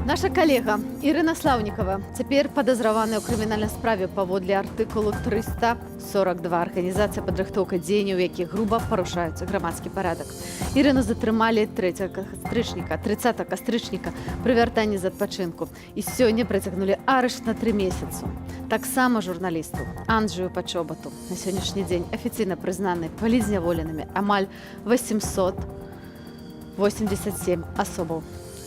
Наша калега Ірына Слаўнікава цяпер падазраваная ў крымінальнай справе паводле артыкулу 342 «Арганізацыя падрыхтоўка дзеянняў, якіх груба парушаюцца грамадскі парадак». Ірыну затрымалі 3 кастрычніка, 30 кастрычніка пры вяртанні з адпачынку. І сёння прыцягнулі арышт на 3 месяцу. Таксама журналісту Анджею Пачобату. На сённяшні дзень афіцыйна прызнаны палітзняволенымі амаль 887 асобаў.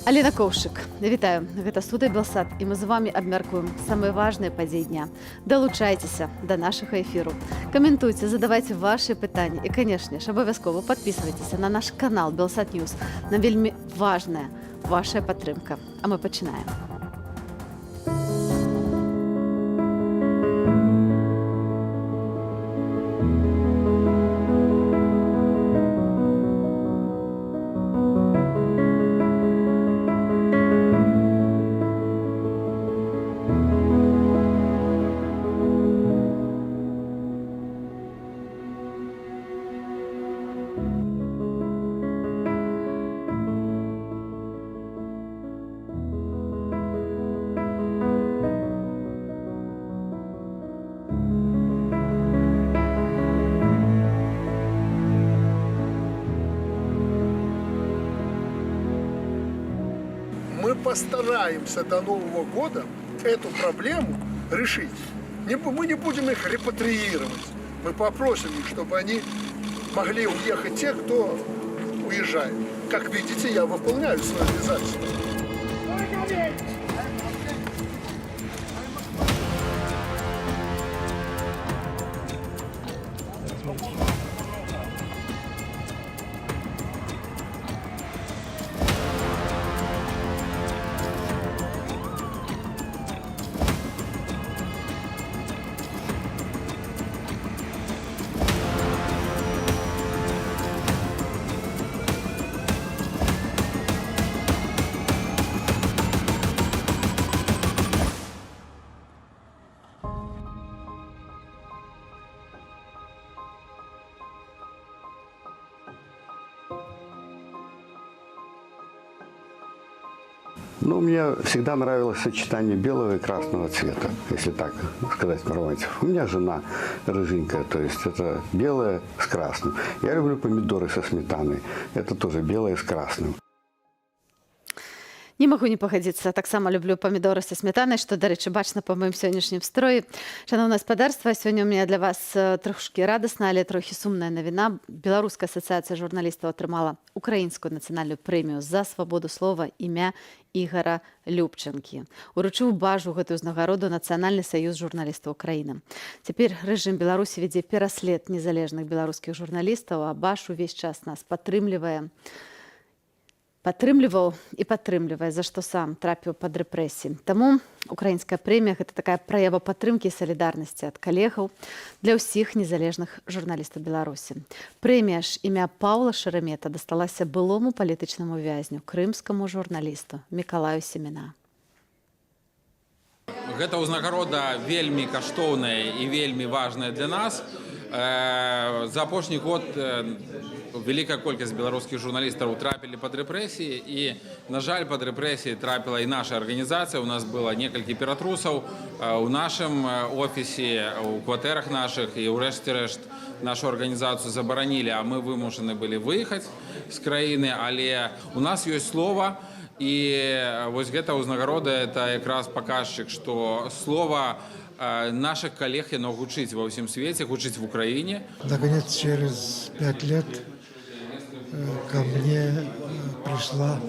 Алена Коўшык, вітаю. Гэта «Студыя Белсат», і мы з вами абмяркуем самыя важныя падзеі дня. Далучайцеся да нашага эфіру. Каментуйце, задавайце вашы пытанні і, канешне ж, абавязкова падпісвайцеся на наш канал Белсат Ньюс. Нам вельмі важная вашая падтрымка. А мы пачынаем. Мы постараемся до Нового года эту проблему решить. Не, мы не будем их репатриировать. Мы попросим их, чтобы они могли уехать, те, кто уезжает. Как видите, я выполняю свои обязательства. Ну, мне всегда нравилось сочетание белого и красного цвета, если так сказать на. У меня жена рыженькая, то есть это белое с красным. Я люблю помидоры со сметаной, это тоже белое с красным. Не магу не пагадзіцца, таксама люблю памідоры са сметанай, што, дарэчы, бачна па маім сённяшнім строі. Шаноўнае спадарства, сёння ў мяне для вас трошкі радасная, але трохі сумная навіна. Беларуская асацыяцыя журналістаў атрымала украінскую нацыянальную прэмію за свабоду слова імя Ігара Любчанкі. Уручыў БАЖу гэтую ўзнагароду Нацыянальны саюз журналістаў Украіны. Цяпер рэжым Беларусі вядзе пераслед незалежных беларускіх журналістаў, а БАЖ увесь час нас падтрымлівае, падтрымліваў і падтрымлівае, за што сам трапіў пад рэпрэсіі. Таму украінская прэмія — гэта такая праява падтрымкі і салідарнасці ад калегаў для ўсіх незалежных журналістаў Беларусі. Прэмія ж імя Паўла Шарамета дасталася былому палітычнаму вязню, крымскаму журналісту Мікалаю Семіна. Гэта ўзнагарода вельмі каштоўная і вельмі важная для нас. За апошні год вялікая колькасць беларускіх журналістаў трапілі пад рэпрэсіі, і, на жаль, пад рэпрэсіі трапіла і наша арганізацыя. У нас было некалькі ператрусаў у нашым офісе, у кватэрах нашых, і ўрэшце рэшт нашу арганізацыю забаранілі, а мы вымушаны былі выехаць з краіны, але у нас ёсць слова, і вось гэта ўзнагарода — это якраз паказчык, што слова нашых калег, яно гучыць ва ўсім свеце, гучыць в Украіне. Наконец, через 5 лет ко мне пришла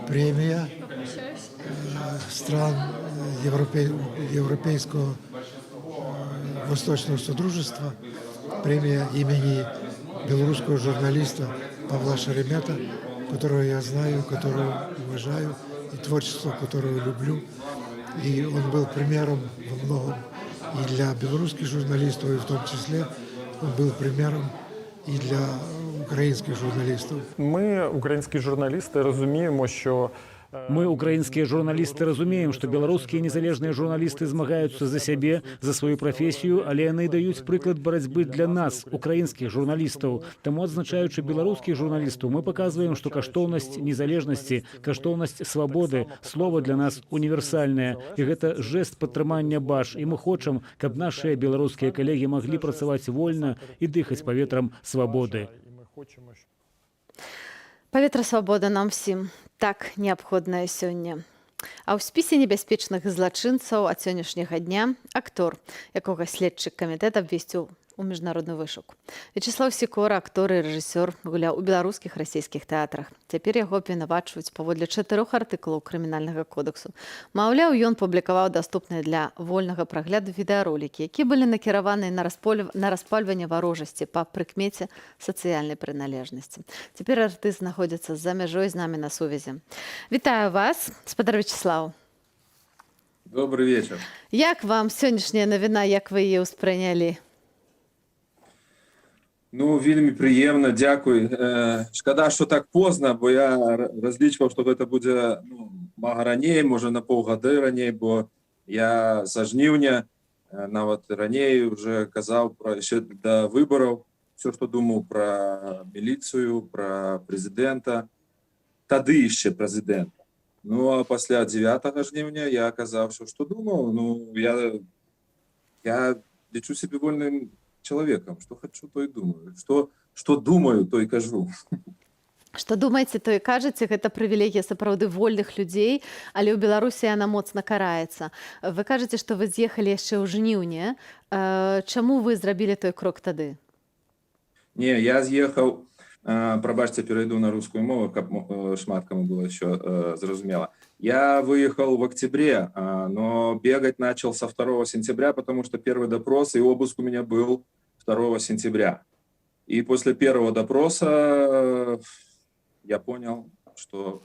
премия стран Европейского Восточного Содружества, премия имени белорусского журналиста Павла Шеремета, которого я знаю, которого уважаю и творчество которого люблю. И он был примером во многом и для белорусских журналистов, и в том числе он был примером и для украинских журналистов. Ми, українські журналісти, розуміємо, що Мы, украінскія журналісты, разумеем, што беларускія незалежныя журналісты змагаюцца за сябе, за сваю прафесію, але яны даюць прыклад барацьбы для нас, украінскіх журналістаў. Таму, адзначаючы беларускіх журналістаў, мы паказваем, што каштоўнасць незалежнасці, каштоўнасць свабоды слова для нас універсальная. І гэта жэст падтрымання БАЖ. І мы хочам, каб нашыя беларускія калегі маглі працаваць вольна і дыхаць паветрам свабоды. І ми хочемо, щоб Паветра свабода нам всім так неабходнае сёння. А ў спісе небяспечных злачынцаў ад сённяшняга дня актор, якога следчы камітэт абвесціў у міжнародны вышук. Вячаслаў Сікора, актор і рэжысёр, гуляў у беларускіх, расійскіх тэатрах. Цяпер яго абвінавачваюць паводле чатырох артыкулаў крымінальнага кодексу. Маўляў, ён публікаваў даступныя для вольнага прагляду відэаролікі, якія былі накіраваныя на распальванне варожасці па прыкмеце сацыяльнай прыналежнасці. Цяпер артыст знаходзіцца за мяжой, з намі на сувязі. Вітаю вас, спадар Вячаслаў. Добрый вечер. Як вам сённяшняя навіна, як вы яе ўспрынялі? Ну, вельмі прыемна, дзякуй. Шкада, што так позна, бо я разлічваў, што гэта будзе, ну, мага раней, можа, на паўгады раней, бо я са жніўня, нават раней уже казаў пра яшчэ да выбараў все, што думаў пра міліцыю, пра прэзідэнта, тады яшчэ прэзідэнта. Ну а пасля 9 жніўня я казаў все, што думаў. Ну, я лічу сябе вольным чалавекам. Што хачу, то і думаю. Што думаю, то і кажу. Што думаеце, то і кажаце, гэта прывілегія сапраўды вольных людзей, але ў Беларусі яна моцна караецца. Вы кажаце, што вы з'ехалі яшчэ ў жніўні. Чаму вы зрабілі той крок тады? Не, я з'ехаў, прабачце, перайду на рускую мову, каб шмат каму было еще зразумела. Я выехал в октябре, но бегать начал со 2 сентября, потому что первый допрос и обыск у меня был 2 сентября. И после первого допроса я понял, что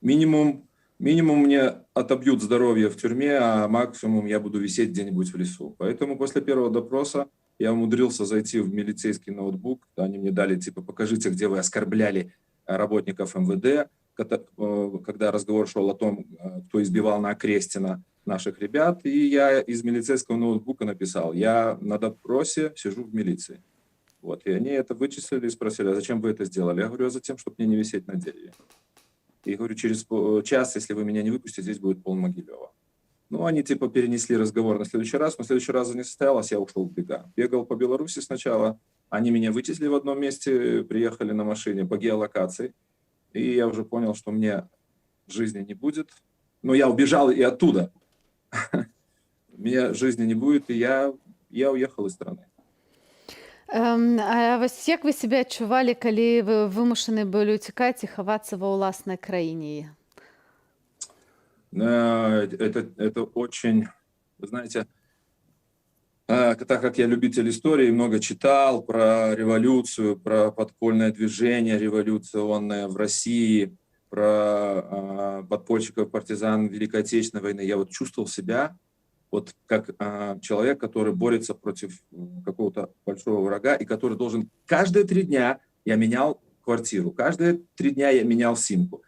минимум мне отобьют здоровье в тюрьме, а максимум я буду висеть где-нибудь в лесу. Поэтому после первого допроса я умудрился зайти в милицейский ноутбук. Они мне дали, типа, покажите, где вы оскорбляли работников МВД, когда разговор шел о том, кто избивал на Окрестина наших ребят. И я из милицейского ноутбука написал: «Я на допросе сижу в милиции». Вот, и они это вычислили и спросили: «А зачем вы это сделали?» Я говорю: «А затем, чтобы мне не висеть на дереве». И говорю: «Через час, если вы меня не выпустите, здесь будет пол Могилева». Ну, они типа перенесли разговор на следующий раз, но следующий раз не состоялось, я ушел в бега. Бегал по Беларуси сначала, они меня вычислили в одном месте, приехали на машине по геолокации, и я уже понял, что мне жизни не будет. Но я убежал и оттуда. Мне жизни не будет, и я уехал из страны. А вось як вы сябе адчувалі, калі вы вымушаны былі ўцікаць і хавацца ва ўласнай краіне? Это очень, вы знаете, так как я любитель истории, много читал про революцию, про подпольное движение революционное в России, про подпольщиков, партизан Великой Отечественной войны, я вот чувствовал себя вот как человек, который борется против какого-то большого врага и который должен. Каждые 3 дня я менял квартиру, каждые 3 дня я менял симку.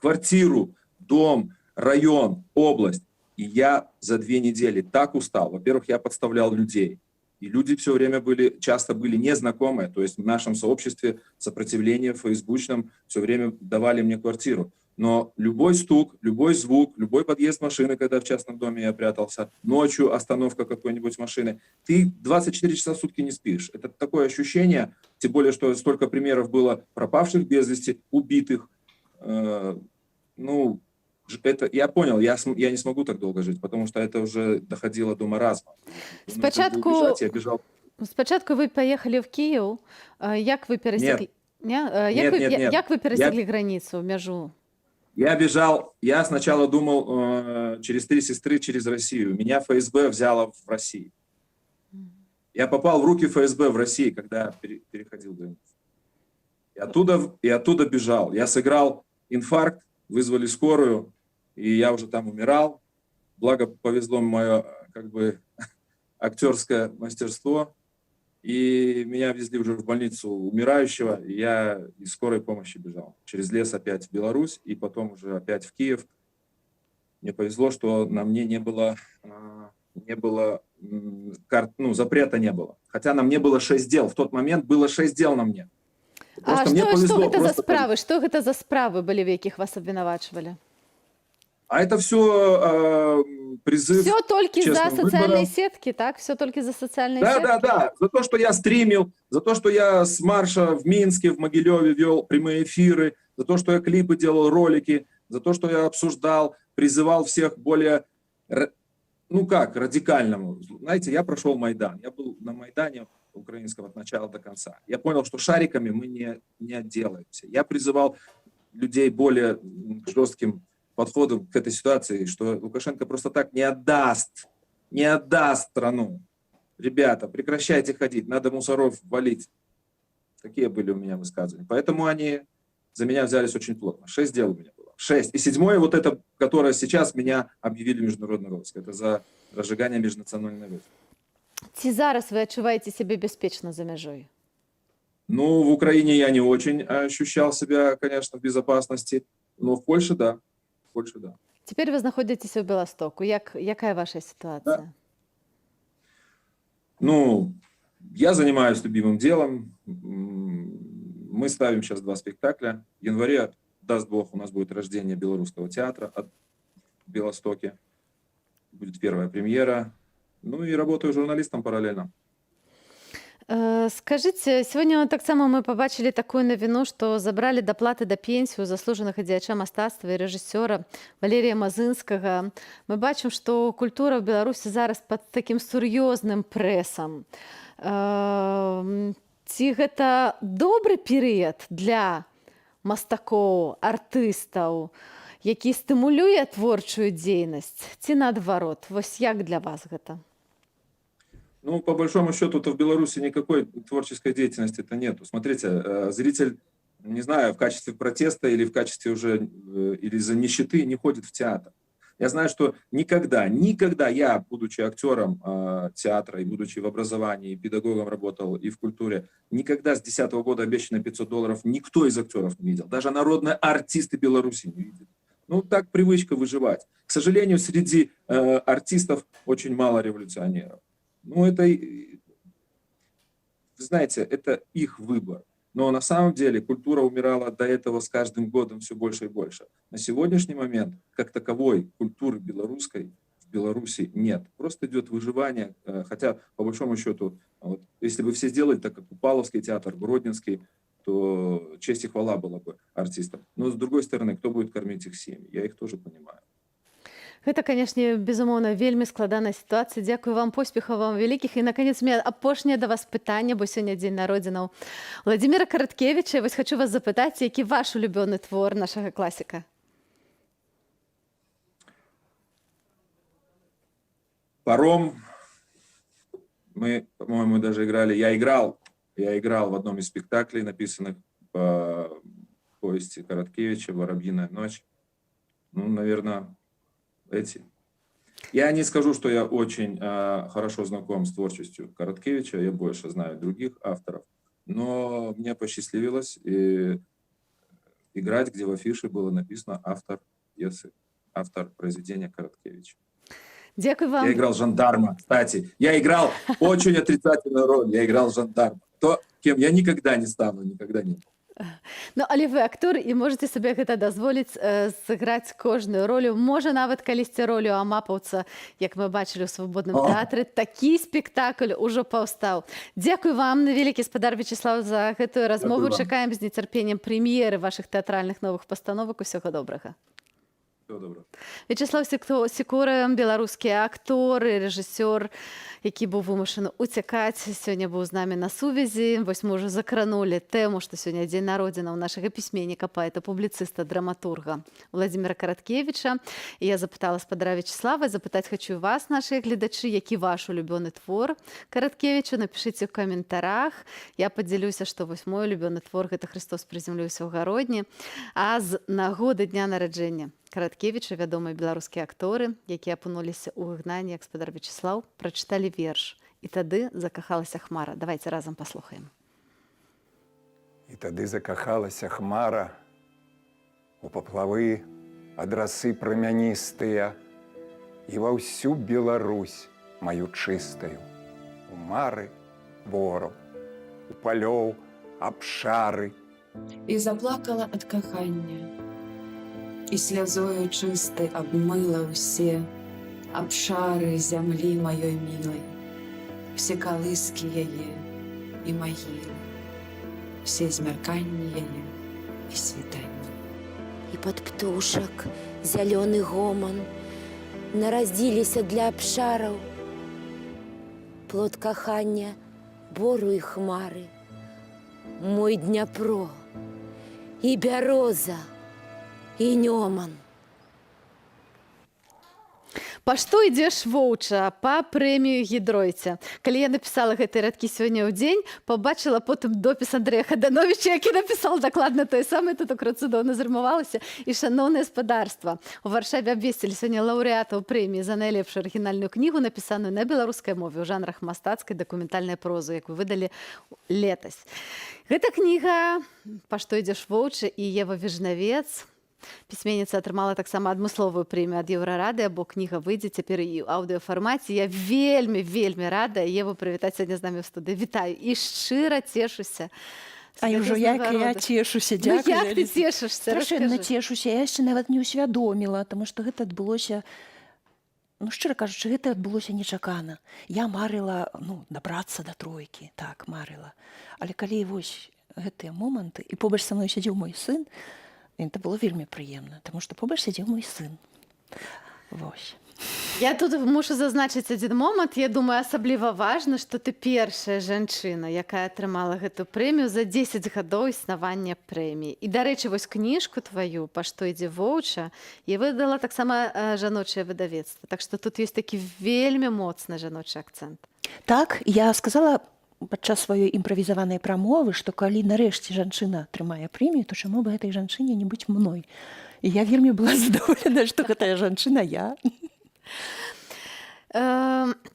Квартиру, дом, район, область. И я за 2 недели так устал. Во-первых, я подставлял людей. И люди все время были, часто были незнакомые. То есть в нашем сообществе сопротивления фейсбучном все время давали мне квартиру. Но любой стук, любой звук, любой подъезд машины, когда в частном доме я прятался, ночью остановка какой-нибудь машины, ты 24 часа в сутки не спишь. Это такое ощущение, тем более, что столько примеров было пропавших без вести, убитых. Ну, это, я понял, я не смогу так долго жить, потому что это уже доходило до маразма. Нужно было убежать, я бежал. Спачатку вы паехалі в Кіеў. Як вы перасеклі? Не? Як Нет, вы, нет, нет. як вы перасеклі граніцу, мяжу? Я бежал, я сначала думал через три сестры, через Россию. Меня ФСБ взяло в России. Я попал в руки ФСБ в России, когда переходил границу. И оттуда бежал. Я сыграл инфаркт, вызвали скорую, и я уже там умирал. Благо повезло мое как бы актерское мастерство. И меня везли уже в больницу умирающего. И я из скорой помощи бежал. Через лес опять в Беларусь и потом уже опять в Киев. Мне повезло, что на мне не было карт, ну, запрета не было. Хотя на мне было 6 дел. В тот момент было 6 дел на мне. А Просто мне што повезло, гэта за просто справы? Што гэта за справы былі, в якіх вас абвінавачвалі? А это все призыв Все толькі за честным сацыяльныя выборам. сеткі, так? Все толькі за сацыяльныя Да, сеткі? да. За то, что я стримил, за то, что я с марша в Минске, в Могилеве вел прямые эфиры, за то, что я клипы делал, ролики, за то, что я обсуждал, призывал всех более, ну как, радикальному. Знаете, я прошел Майдан. Я был на Майдане украинском от начала до конца. Я понял, что шариками мы не отделаемся. Я призывал людей более жестким подходом к этой ситуации, что Лукашенко просто так не отдаст, не отдаст страну. Ребята, прекращайте ходить, надо мусоров валить. Такие были у меня высказывания. Поэтому они за меня взялись очень плотно. Шесть дел у меня было. Шесть. И седьмое, вот это, которое сейчас меня объявили в международный розыск. Это за разжигание межнациональной войны. Ці зараз вы адчуваеце сябе бяспечна за мяжой? Ну, в Украине я не очень ощущал себя, конечно, в безопасности, но в Польше да. В Польше да. Цяпер вы знаходзіцеся ў Беластоку. Якая ваша сітуацыя? Ну, я занимаюсь любимым делом. Мы ставим сейчас два спектакля. В январе, даст Бог, у нас будет рождение белорусского театра в Белостоке. Будет первая премьера. Ну и работаю журналистом параллельно. Скажыце, сёння таксама мы пабачылі такую навіну, што забралі даплаты да пенсію заслужанага дзеяча мастацтва і рэжысёра Валерія Мазынскага. Мы бачым, што культура ў Беларусі зараз пад такім сур'ёзным прэсам. Ці гэта добры перыяд для мастакоў, артыстаў, які стымулюе творчую дзейнасць, ці наадварот? Вось як для вас гэта? Ну, по большому счету-то в Беларуси никакой творческой деятельности-то нету. Смотрите, зритель, не знаю, в качестве протеста или в качестве уже, или из-за нищеты не ходит в театр. Я знаю, что никогда, никогда я, будучи актером театра и будучи в образовании, и педагогом работал, и в культуре, никогда с 2010 года обещанные 500 долларов никто из актеров не видел. Даже народные артисты Беларуси не видели. Ну, так привычка выживать. К сожалению, среди артистов очень мало революционеров. Ну, это, вы знаете, это их выбор. Но на самом деле культура умирала до этого с каждым годом все больше и больше. На сегодняшний момент, как таковой, культуры белорусской в Беларуси нет. Просто идет выживание, хотя, по большому счету, вот, если бы все сделали так, как Купаловский театр, Гродненский, то честь и хвала была бы артистам. Но, с другой стороны, кто будет кормить их семьи? Я их тоже понимаю. Гэта, канешне, безумоўна, вельмі складаная сітуацыя. Дзякую вам, поспехаў вам вялікіх. І наконец, у меня апошняе да вас пытанне, бо сёння дзень народзінаў Уладзіміра Караткевіча. Вось хачу вас запытаць, які ваш улюбёны твор нашага класіка? «Паром». Мы, по-моему, даже играли. Я играл. Я играл в одном из спектаклей, написанных по повести Короткевича «Воробьиная ночь». Ну, наверное, эти. Я не скажу, что я очень хорошо знаком с творчеством Короткевича, я больше знаю других авторов, но мне посчастливилось играть, где в афише было написано «автор пьесы», автор произведения Короткевич. Дзякую вам. Я играл жандарма, кстати. Я играл очень отрицательную роль, я играл жандарма. То, кем я никогда не стану, никогда не был. Ну, але вы актор і можете сабе гэта дазволіць, сыграць кожную ролю, можа, нават калісьці ролю амапаўца, як мы бачылі ў Свабодным О. тэатры, такі спектакль ужо паўстаў. Дзякуй вам вялікі, спадар Вячаслаў, за гэтую размову. Дзякую вам. Чакаем з нецярпеннем прэм'еры вашых тэатральных новых пастановак. Усяго добрага. Всего доброго. Вячаслаў Сікора, беларускі актор і рэжысёр, які быў вымушаны уцякаць, сёння быў з намі на сувязі. Вось мы ўжо закранулі тэму, што сёння дзень народзінаў нашага пісьменніка, паэта, публіцыста, драматурга Уладзіміра Караткевіча. І я запытала спадара Вячаслава, запытаць хачу і вас, нашыя гледачы, які ваш улюбёны твор Караткевіча, напішыце ў каментарах. Я падзялюся, што вось мой улюбёны твор — гэта «Хрыстос прыземліўся ў Гародні». А з нагоды дня нараджэння Караткевіча вядомыя беларускія акторы, якія апынуліся ў выгнанні, як спадар Вячаслаў, прачыталі верш. «І тады закахалася хмара». Давайте разам паслухаем. І тады закахалася хмара у паплавы ад расы прамяністыя і ва ўсю Беларусь маю чыстаю, у мары бораў, у палёў абшары. І заплакала ад кахання, і слязою чыстай абмыла ўсе абшары зямлі маёй мілай, все калыскі яе і магілы, все змярканні яе і світанні. І пад птушак зялёны гоман нарадзіліся для абшараў плод кахання бору і хмары, мой Дняпро і бяроза і Нёман. «Па што ідзеш, воўча?» Па прэмію Гедройця. Калі я напісала гэтыя радкі сёння ў дзень, пабачыла потым допіс Андрэя Хадановіча, які напісаў дакладна тое самае, тут акурат цудоўна зрымавалася. І, шаноўнае спадарства, у Варшаве абвесцілі сёння лаўрэатаў прэміі за найлепшую арыгінальную кнігу, напісаную на беларускай мове ў жанрах мастацкай, дакументальнай прозы, якую выдалі летась. Гэта кніга «Па што ідзеш, воўча» і Ева Віжнавец. Пісьменніца атрымала таксама адмысловую прэмію ад Еўрарадыа, бо кніга выйдзе цяпер і ў аўдыофармаце. Я вельмі, вельмі рада Еву прывітаць сёння з намі ў студыі. Вітаю і шчыра цешуся. А ўжо як я цешуся. Ну, як ты цешышся? Страшэнна Раскажы. цешуся. Я яшчэ нават не ўсвядоміла, таму што гэта адбылося, ну, шчыра кажучы, гэта адбылося нечакана. Я марыла, ну, дабрацца да тройкі, так, марыла. Але калі вось гэтыя моманты, і побач са мной сядзеў мой сын, і это было вельмі прыемна, таму што побач сядзеў мой сын. Вось. Я тут мушу зазначыць адзін момант. Я думаю, асабліва важна, што ты першая жанчына, якая атрымала гэту прэмію за 10 гадоў існавання прэміі. І, дарэчы, вось кніжку тваю «Па што ідзе воўча» я выдала таксама жаночае выдавецтва. Так што тут ёсць такі вельмі моцны жаночы акцэнт. Так, я сказала падчас сваёй імправізаванай прамовы, што калі нарэшце жанчына атрымае прэмію, то чаму бы гэтай жанчыне не быць мной? І я вельмі была задаволена, што гэтая жанчына я.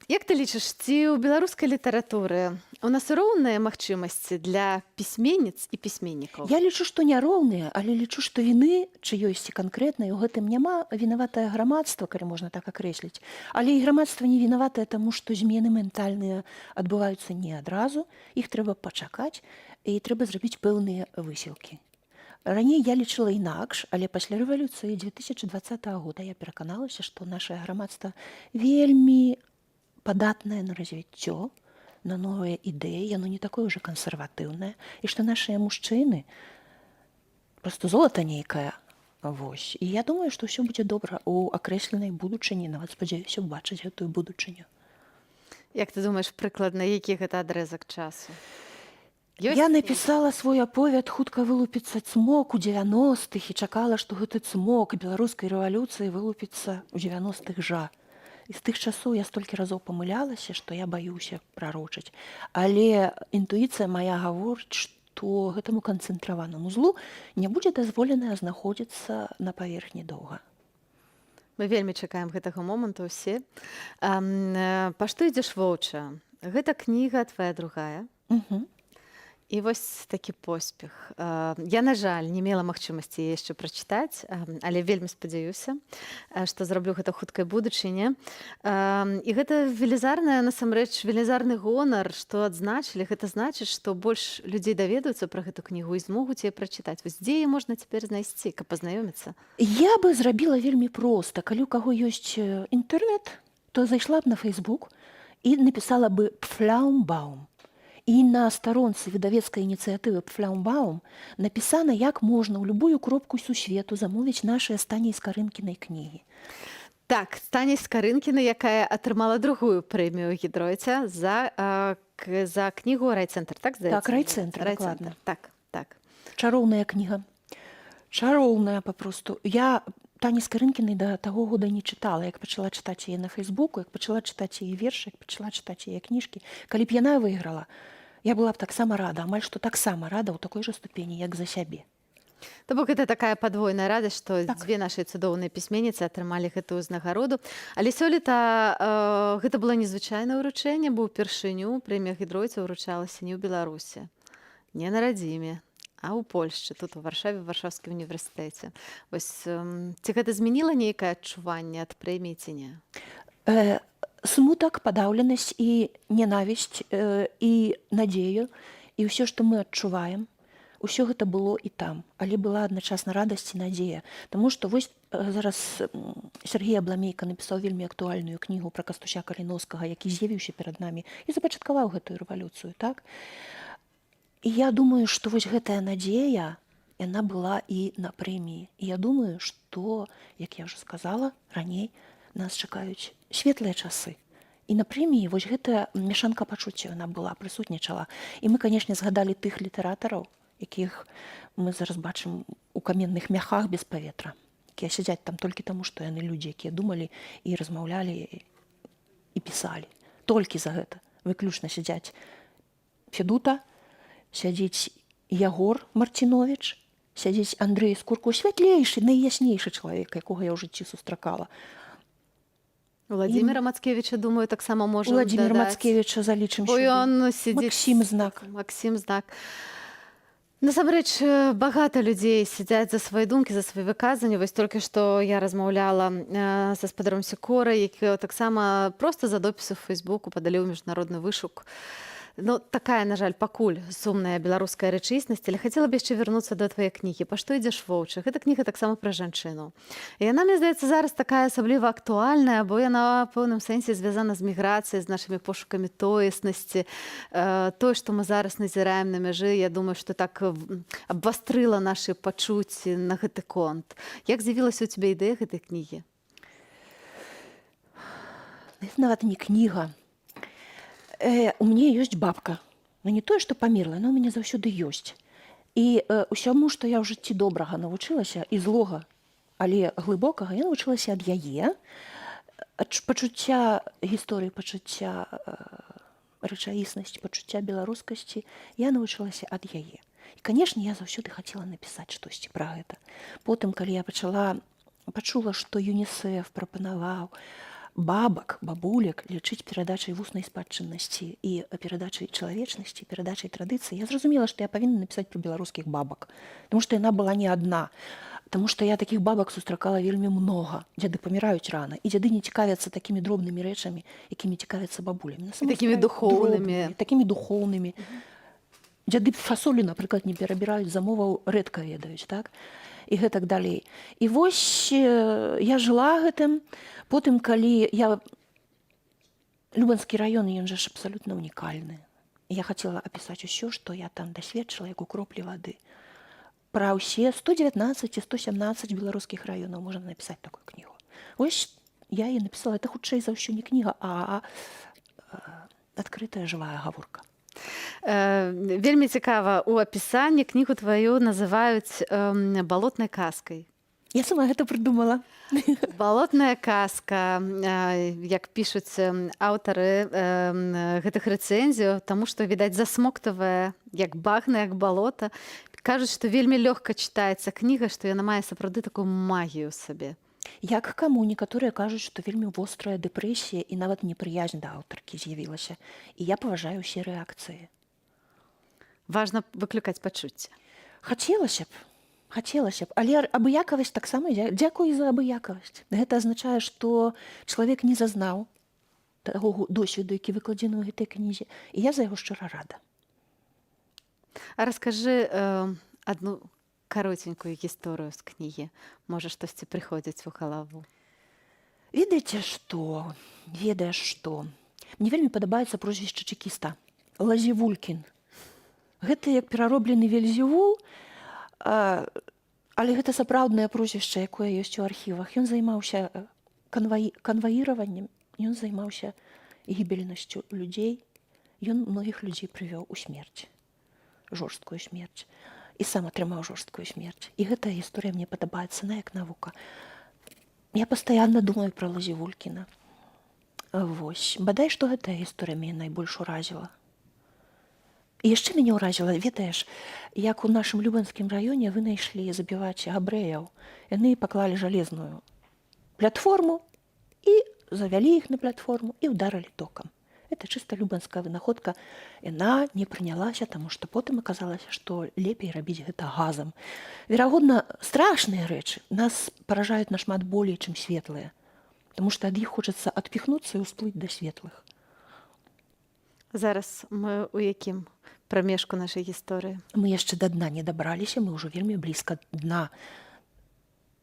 Як ты лічыш, ці ў беларускай літаратуры у нас роўныя магчымасці для пісьменніц і пісьменнікаў? Я лічу, што няроўныя, але лічу, што віны чыёйсьці канкрэтнай у гэтым няма. Вінаватае грамадства, калі можна так акрэсліць. Але і грамадства не вінаватае, таму што змены ментальныя адбываюцца не адразу, іх трэба пачакаць і трэба зрабіць пэўныя высілкі. Раней я лічыла інакш, але пасля рэвалюцыі 2020 года я пераканалася, што наше грамадства вельмі падатнае на развіццё, на новыя ідэі, яно не такое ўжо кансерватыўнае, і што нашыя мужчыны просто золата нейкае. Вось. І я думаю, што ўсё будзе добра ў акрэсленай будучыні, нават спадзяюся ўбачыць гэтую будучыню. Як ты думаеш, прыкладна, які гэта адрэзак часу? Ёсць Я напісала свой аповед «Хутка вылупіцца цмок» у 90-х і чакала, што гэты цмок беларускай рэвалюцыі вылупіцца ў 90-х жа. І з тых часоў я столькі разоў памылялася, што я баюся прарочыць. Але інтуіцыя моя гаворыць, што гэтаму канцэнтраванаму злу не будзе дазволена знаходзіцца на паверхні доўга. Мы вельмі чакаем гэтага моманту ўсе. «Па што ідзеш, воўча?» Гэта кніга твоя другая. І вось такі поспех. Я, на жаль, не мела магчымасці яе яшчэ прачытаць, але вельмі спадзяюся, што зраблю гэта ў хуткай будучыні. І гэта велізарная, насамрэч, велізарны гонар, што адзначылі. Гэта значыць, што больш людзей даведаюцца пра гэту кнігу і змогуць яе прачытаць. Вось дзе яе можна цяпер знайсці, каб пазнаёміцца? Я бы зрабіла вельмі проста. Калі у каго ёсць інтэрнэт, то зайшла б на Facebook і напісала бы «Пфляумбаум». І на старонцы выдавецкай ініцыятывы «Пфляумбаум» напісана, як можна ў любую кропку сусвету замовіць нашыя з Таняй Скарынкінай кнігі. Так, Таня Скарынкіна, якая атрымала другую прэмію Гедройця за кнігу «Райцэнтр», так, здаецца? Так, «Райцэнтр», «Райцэнтр». дакладна. Так. Чароўная кніга. Чароўная папросту. Я Тані Скарынкінай да таго года не чытала, як пачала чытаць яе на Фейсбуку, як пачала чытаць яе вершы, як пачала чытаць яе кніжкі. Калі б яна выйграла, я была б таксама рада, амаль што таксама рада ў такой жа ступені, як за сябе. То бок гэта такая падвойная радасць, што Так. дзве нашы цудоўныя пісьменніцы атрымалі гэтую ўзнагароду. Але сёлета гэта было незвычайнае ўручэнне, бо ўпершыню прэмія Гедройца ўручалася не ў Беларусі, не на радзіме, а ў Польшчы, тут у Варшаве, у Варшаўскім універсітэце. Вось ці гэта змяніла нейкае адчуванне ад прэміі ці не? Смутак, падаўленасць і ненавісць, і надзею, і ўсё, што мы адчуваем, усё гэта было і там, але была адначасна радасць і надзея. Таму што вось зараз Сяргей Абламейка напісаў вельмі актуальную кнігу пра Кастуся Каліноўскага, які з'явіўся перад намі і запачаткаваў гэтую рэвалюцыю, так? І я думаю, што вось гэтая надзея, яна была і на прэміі. І я думаю, што, як я ўжо сказала раней, нас чакаюць светлыя часы. І на прэміі вось гэтая мяшанка пачуццяў, яна была, прысутнічала. І мы, канешне, згадалі тых літаратараў, якіх мы зараз бачым у каменных мяхах без паветра, якія сядзяць там толькі таму, што яны людзі, якія думалі і размаўлялі і пісалі. Толькі за гэта выключна сядзяць Федута, сядзіць Ягор Марціновіч, сядзіць Андрэй Скурко, святлейшы, найяснейшы чалавек, якога я ў жыцці сустракала. Уладзіміра Мацкевіча, думаю, таксама можам Уладзіміра дадаць. Мацкевіча залічым Бо сюды. ён сядзіць. Максім Знак. Максім Знак. Насамрэч багата людзей сядзяць за свае думкі, за свае выказанні. Вось толькі што я размаўляла са спадаром Сікорай, які таксама проста за допіс у Фейсбуку падалі ў міжнародны вышук. Ну, такая, на жаль, пакуль сумная беларуская рэчаіснасць, але хацела б яшчэ вярнуцца да тваёй кнігі «Па што ідзеш, воўча?». Гэта кніга таксама пра жанчыну. І яна, мне здаецца, зараз такая асабліва актуальная, бо яна ў пэўным сэнсе звязана з міграцыяй, з нашымі пошукамі тоеснасці. Тое, што мы зараз назіраем на мяжы, я думаю, што так абвастрыла нашы пачуцці на гэты конт. Як з'явілася ў цябе ідэя гэтай кнігі? Гэта нават не кніга. У мяне ёсць бабка. Ну, не тое, што памерла, яна ў мяне заўсёды ёсць. І ўсяму, што я ў жыцці добрага навучылася і злога, але глыбокага, я навучылася ад яе. Пачуцця гісторыі, пачуцця рэчаіснасці, пачуцця беларускасці я навучылася ад яе. І, канешне, я заўсёды хацела напісаць штосьці пра гэта. Потым, калі я пачула, што ЮНІСЕФ прапанаваў бабак, бабулек лічыць перадачай вуснай спадчыннасці і перадачай чалавечнасці, перадачай традыцыі, я зразумела, што я павінна напісаць пра беларускіх бабак, потому што яна была не адна. Таму што я такіх бабак сустракала вельмі многа. Дзяды паміраюць рана, і дзяды не цікавяцца такімі дробнымі рэчамі, якімі цікавяцца бабулямі. На самой Такімі справе, духоўнымі. дробнымі, такімі духоўнымі. Дзяды фасолю, напрыклад, не перабіраюць, замоваў рэдка ведаюць, так? І гэтак далей. І вось я жыла гэтым. Потым, калі я... Любанскі раён, ён жа ж абсалютна унікальны. І я хацела апісаць усё, што я там дасведчыла, як у кроплі вады. Пра ўсе 119 ці 117 беларускіх раёнаў можна напісаць такую кнігу. Вось я і напісала. Это хутчэй за ўсё не кніга, а адкрытая жывая гаворка. Вельмі цікава, у апісанні кнігу тваю называюць балотнай казкай. Я сама гэта прыдумала. Балотная казка, як пішуць аўтары гэтых рэцэнзіяў, таму што, відаць, засмоктавая, як багна, як балота. Кажуць, што вельмі лёгка чытаецца кніга, што яна мае сапраўды такую магію ў сабе. Як каму, некаторыя кажуць, што вельмі вострая дэпрэсія і нават непрыязнь да аўтаркі з'явілася. І я паважаю ўсе рэакцыі. Важна выклікаць пачуцці. Хацелася б, хацелася б, але абыякавасць таксама, дзякуй за абыякавасць. Гэта азначае, што чалавек не зазнаў таго досведу, які выкладзены ў гэтай кнізе, і я за яго шчыра рада. А раскажы адну кароценькую гісторыю з кнігі. Можа, штосьці прыходзіць у галаву. Ведаеце што? Ведаеш што? Мне вельмі падабаецца прозвішча чэкіста. Лазівулькін. Гэта як перароблены Вельзевул, але гэта сапраўднае прозвішча, якое ёсць у архівах. Ён займаўся канваіраваннем, ён займаўся гібельнасцю людзей. Ён многіх людзей прывёў у смерць, жорсткую смерць. І сам атрымаў жорсткую смерць. І гэтая гісторыя мне падабаецца, она як навука. Я пастаянна думаю пра Лазівулькіна. Вось. Бадай, што гэтая гісторыя мяне найбольш уразіла. І яшчэ мяне ўразіла, ведаеш, як у нашым Любанскім раёне вынайшлі забіваць габрэяў. Яны паклалі жалезную платформу і завялі іх на платформу і ударылі токам. Это чыста любанская вынаходка. Яна не прынялася, таму што потым аказалася, што лепей рабіць гэта газам. Верагодна, страшныя рэчы нас паражаюць нашмат болей, чым светлыя. Таму што ад іх хочацца адпіхнуцца і ўсплыць да светлых. Зараз мы ў якім прамежку нашай гісторыі? Мы яшчэ да дна не дабраліся, мы ўжо вельмі блізка дна.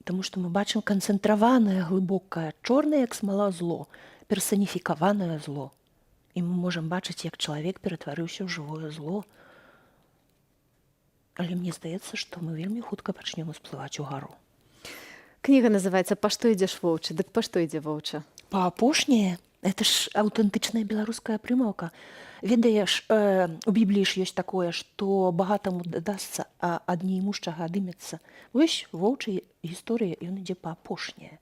Таму што мы бачым канцэнтраванае, глыбокае, чорнае, як смала, зло, персаніфікаванае зло. І мы можам бачыць, як чалавек ператварыўся ў жывое зло. Але мне здаецца, што мы вельмі хутка пачнём усплываць угару. Кніга называецца «Па што ідзеш, воўча?». Дык па што ідзе воўча? Па апошняе. Это ж аўтэнтычная беларуская прымаўка. Ведаеш, у Бібліі ж ёсць такое, што багатаму дадасца, а ад неімушчага адымецца. Вось воўчай гісторыя, ён ідзе па апошняе.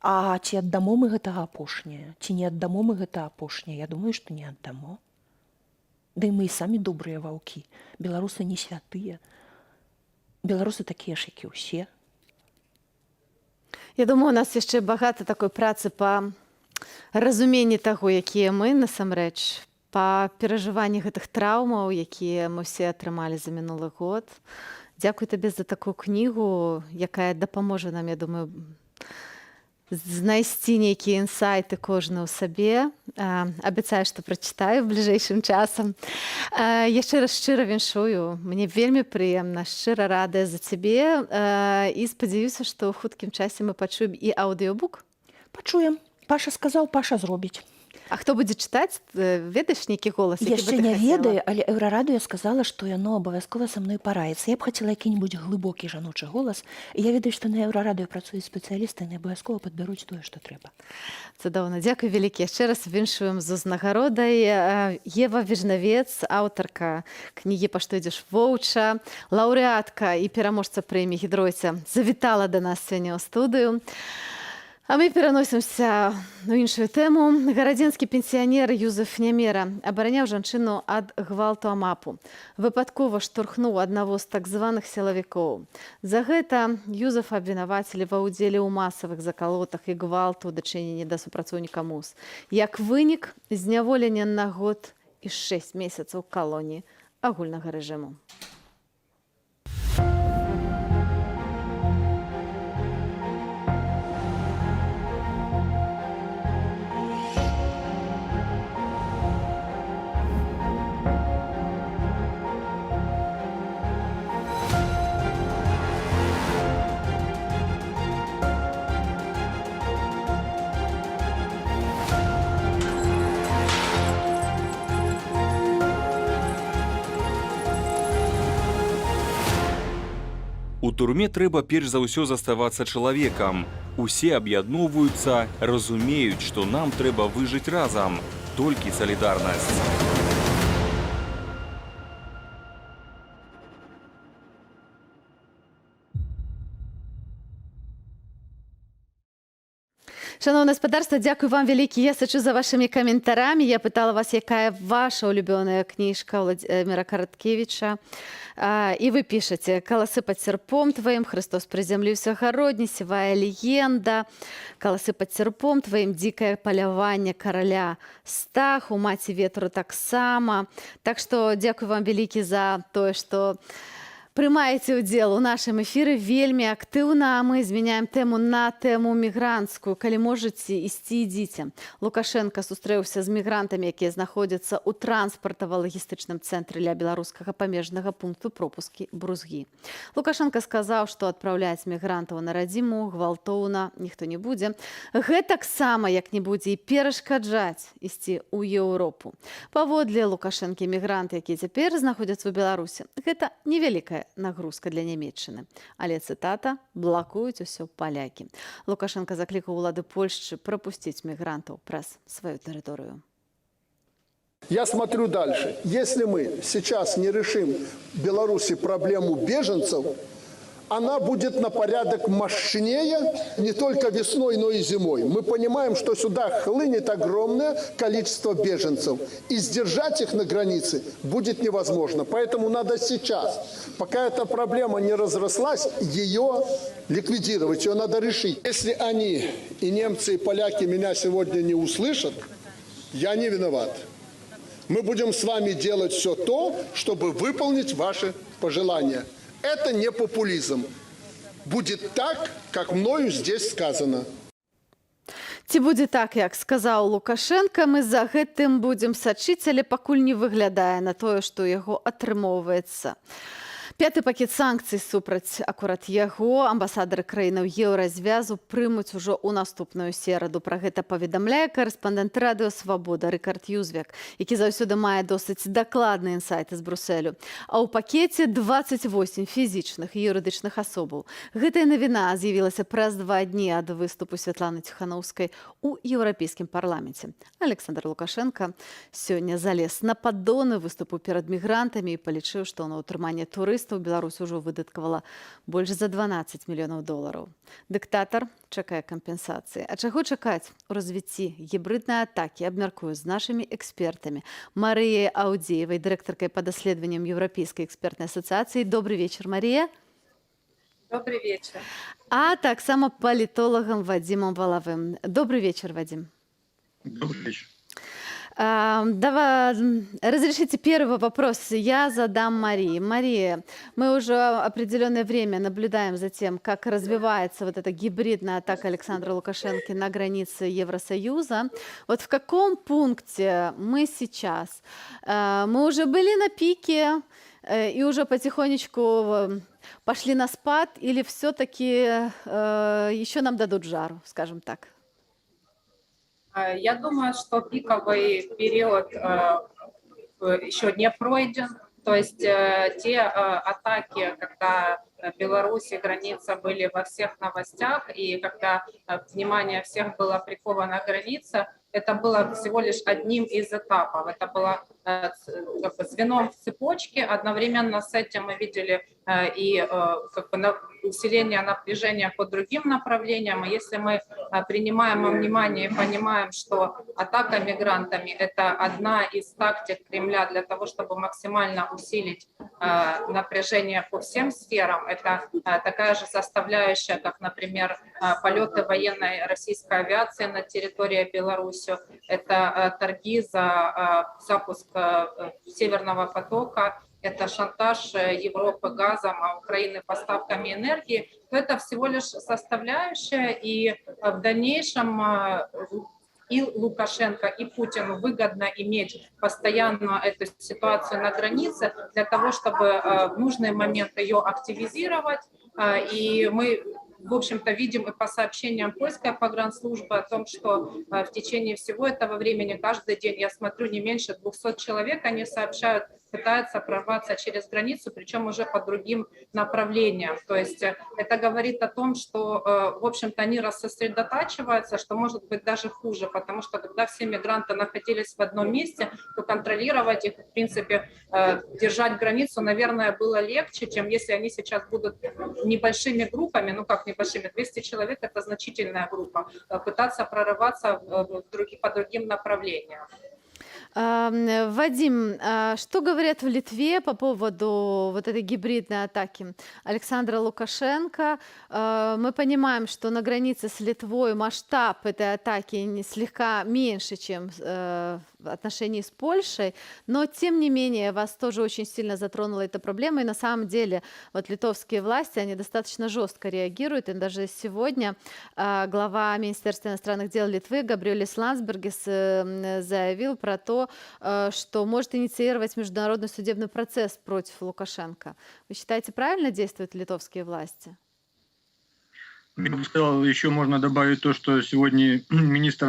А ці аддамо мы гэтага апошняе, ці не аддамо мы гэта апошняе? Я думаю, што не аддамо. Да і мы і самі добрыя ваўкі. Беларусы не святыя. Беларусы такія ж, як і ўсе. Я думаю, у нас яшчэ багата такой працы па разуменні таго, якія мы насамрэч, па перажыванні гэтых траўмаў, якія мы ўсе атрымалі за мінулы год. Дзякуй табе за такую кнігу, якая дапаможа нам, я думаю, знайсці нейкія інсайты кожны ў сабе. Абяцаю, што прачытаю бліжэйшым часам. Яшчэ раз шчыра віншую. Мне вельмі прыемна, шчыра радая за цябе і спадзяюся, што ў хуткім часе мы пачуем і аўдыёбук. Пачуем. Паша сказаў, Паша зробіць. А хто будзе чытаць, ведаеш нейкі голас, які бы Яшчэ ты не хацела? ведаю, але Еўрарадыё сказала, што яно абавязкова са мной параіцца. Я б хацела які-небудзь глыбокі жаночы голас. І я ведаю, што на Еўрарадыё працуюць спецыялісты, яны абавязкова падбяруць тое, што трэба. Цудоўна. Дзякуй вялікі. Яшчэ раз віншуем з узнагародай. Ева Віжнавец, аўтарка кнігі «Па што ідзеш, воўча», лаўрэатка і пераможца прэміі Гедройця, завітала да нас сёння ў студыю. А мы пераносімся ў іншую тэму. Гарадзенскі пенсіянер Юзеф Нямера абараняў жанчыну ад гвалту амапу. Выпадкова штурхнуў аднаго з так званых сілавікоў. За гэта Юзефа абвінавацілі ва ўдзеле ў масавых закалотах і гвалту ў дачыненні да супрацоўніка МУС. Як вынік, зняволенне на год і 6 месяцаў калоніі агульнага рэжыму. У турме трэба перш за ўсё заставацца чалавекам. Усе аб'ядноўваюцца, разумеюць, што нам трэба выжыць разам. Толькі салідарнасць. Шаноўнае спадарства, дзякуй вам вялікі. Я сачу за вашымі каментарамі. Я пытала вас, якая ваша улюбёная кніжка Владимира Караткевича. І вы пішаце: «Каласы пад сярпом тваім», «Христос прызямліўся Гародні», «Сівая легенда», «Каласы пад сярпом тваім», «Дзікае паляванне караля Стаху», «Маці ветру» таксама. Так што дзякуй вам вялікі за тое, што прымаеце ўдзел у нашым эфіры вельмі актыўна. А мы змяняем тэму на тэму мігранцкую. Калі можаце ісці, ідзіце. Лукашэнка сустрэўся з мігрантамі, якія знаходзяцца ў транспартава-лагістычным цэнтры ля беларускага памежнага пункту пропускі Брузгі. Лукашэнка сказаў, што адпраўляць мігрантаў на радзіму гвалтоўна ніхто не будзе. Гэтаксама, як не будзе і перашкаджаць ісці ў Еўропу. Паводле Лукашэнкі, мігранты, якія цяпер знаходзяцца ў Беларусі, гэта невялікая нагрузка для Нямеччыны. Але, цытата, блакуюць усё палякі. Лукашэнка заклікаў улады Польшчы прапусціць мігрантаў праз сваю тэрыторыю. Я смотрю дальше. Если мы сейчас не решим в Беларуси проблему беженцев, Она будет на порядок мощнее не только весной, но и зимой. Мы понимаем, что сюда хлынет огромное количество беженцев. И сдержать их на границе будет невозможно. Поэтому надо сейчас, пока эта проблема не разрослась, ее ликвидировать, ее надо решить. Если они, и немцы, и поляки, меня сегодня не услышат, я не виноват. Мы будем с вами делать все то, чтобы выполнить ваши пожелания. Это не популизм. Будет так, как мною здесь сказано. Ці будзе так, як сказаў Лукашэнка, мы за гэтым будзем сачыць, але пакуль не выглядае на тое, што яго атрымоўваецца. Пяты пакет санкцый супраць акурат яго амбасадары краінаў Еўразвязу прымуць ужо ў наступную сераду. Пра гэта паведамляе карэспандэнт Радыё Свабода Рыкард Юзвяк, які заўсёды мае досыць дакладныя інсайты з Брусселю. А ў пакеце 28 фізічных і юрыдычных асобаў. Гэтая навіна з'явілася праз 2 дні ад выступу Святланы Ціханаўскай у Еўрапейскім парламенце. Аляксандр Лукашэнка сёння залез на паддоны, выступіў перад мігрантамі і палічыў, што на ўтрыманне турыстаў Беларусь ужо выдаткавала больш за 12 мільёнаў долараў. Дыктатар чакае кампенсацыі. А чаго чакаць у развіцці гібрыднай атакі, абмяркую з нашымі экспертамі. Марыяй Аўдзеевай, дырэктаркай па даследаванням Еўрапейскай экспертнай асацыяцыі. Добрый вечар, Марыя. Добрый вечер. А таксама палітолагам Вадзімам Валавым. Добрый вечер, Вадим. Добрый вечер. Давай, разрешите, первый вопрос я задам Марии. Мария, мы уже определенное время наблюдаем за тем, как развивается вот эта гибридная атака Александра Лукашенко на границе Евросоюза. Вот в каком пункте мы сейчас? Мы уже были на пике и уже потихонечку пошли на спад, или все-таки еще нам дадут жару, скажем так? Я думаю, что пиковый период еще не пройден. То есть те атаки, когда Беларусь и граница были во всех новостях, и когда внимание всех было приковано к границе, это было всего лишь одним из этапов. Это было как бы звеном в цепочке. Одновременно с этим мы видели и как бы усиление напряжения по другим направлениям. И если мы принимаем во внимание и понимаем, что атака мигрантами – это одна из тактик Кремля для того, чтобы максимально усилить напряжение по всем сферам, это такая же составляющая, как, например, полеты военной российской авиации на территории Беларуси, это торги за запуск Северного потока, это шантаж Европы газом, а Украины поставками энергии, то это всего лишь составляющая, и в дальнейшем и Лукашенко, и Путину выгодно иметь постоянно эту ситуацию на границе для того, чтобы в нужный момент ее активизировать. И мы, в общем-то, видим и по сообщениям польской погранслужбы о том, что в течение всего этого времени каждый день, я смотрю, не меньше 200 человек, они сообщают, пытаются прорваться через границу, причем уже по другим направлениям. То есть это говорит о том, что, в общем-то, они рассосредотачиваются, что может быть даже хуже, потому что, когда все мигранты находились в одном месте, то контролировать их, в принципе, держать границу, наверное, было легче, чем если они сейчас будут небольшими группами, ну как небольшими, 200 человек – это значительная группа, пытаться прорываться по другим направлениям. Вадим, а что говорят в Литве по поводу вот этой гибридной атаки Александра Лукашенко? Мы понимаем, что на границе с Литвой масштаб этой атаки не слегка меньше, чем в отношении с Польшей, но тем не менее вас тоже очень сильно затронула эта проблема, и на самом деле вот литовские власти, они достаточно жестко реагируют, и даже сегодня глава Министерства иностранных дел Литвы Габриэлюс Ландсбергис заявил про то, что может инициировать международный судебный процесс против Лукашенко. Вы считаете, правильно действуют литовские власти? Я бы сказал, еще можно добавить то, что сегодня министр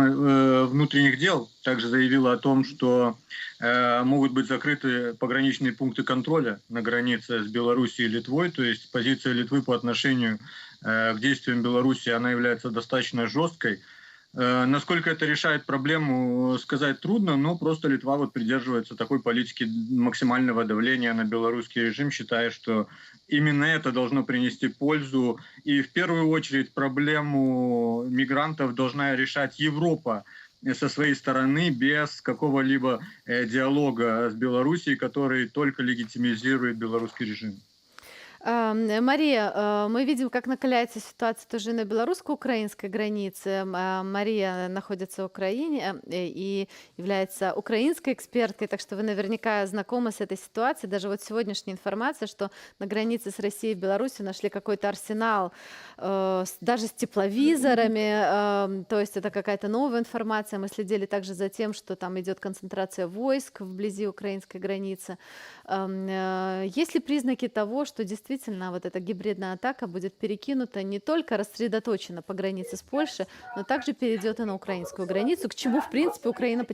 внутренних дел также заявила о том, что могут быть закрыты пограничные пункты контроля на границе с Белоруссией и Литвой. То есть позиция Литвы по отношению к действиям Беларуси, она является достаточно жесткой. Насколько это решает проблему, сказать трудно, но просто Литва вот придерживается такой политики максимального давления на белорусский режим, считая, что именно это должно принести пользу. И в первую очередь проблему мигрантов должна решать Европа со своей стороны, без какого-либо диалога с Белоруссией, который только легитимизирует белорусский режим. Мария, мы видим, как накаляется ситуация тоже на белорусско-украинской границе. Мария находится в Украине и является украинской эксперткой, так что вы наверняка знакомы с этой ситуацией. Даже вот сегодняшняя информация, что на границе с Россией и Беларусью нашли какой-то арсенал, даже с тепловизорами, то есть это какая-то новая информация. Мы следили также за тем, что там идет концентрация войск вблизи украинской границы. Есть ли признаки того, что действительно вот эта гибридная атака будет перекинута, не только рассредоточена по границе с Польшей, но также перейдет и на украинскую границу, к чему, в принципе, Украина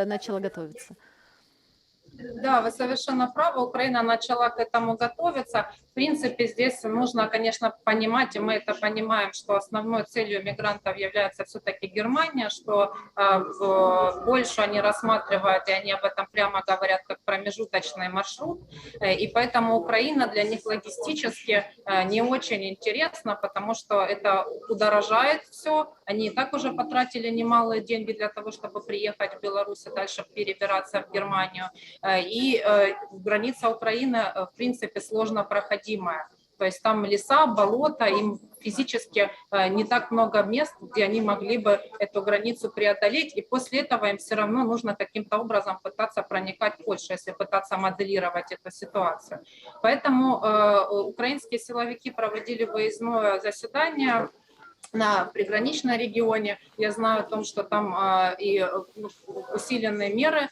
начала готовиться? Да, вы совершенно правы. Украина начала к этому готовиться. В принципе, здесь нужно, конечно, понимать, и мы это понимаем, что основной целью мигрантов является все-таки Германия, что Польшу они рассматривают, и они об этом прямо говорят, как промежуточный маршрут. И поэтому Украина для них логистически не очень интересна, потому что это удорожает все. Они и так уже потратили немалые деньги для того, чтобы приехать в Беларусь и дальше перебираться в Германию. И граница Украины, в принципе, сложно проходимая. То есть там леса, болота, им физически не так много мест, где они могли бы эту границу преодолеть. И после этого им все равно нужно каким-то образом пытаться проникать в Польшу, если пытаться моделировать эту ситуацию. Поэтому украинские силовики проводили выездное заседание на приграничном регионе. Я знаю о том, что там и усилены меры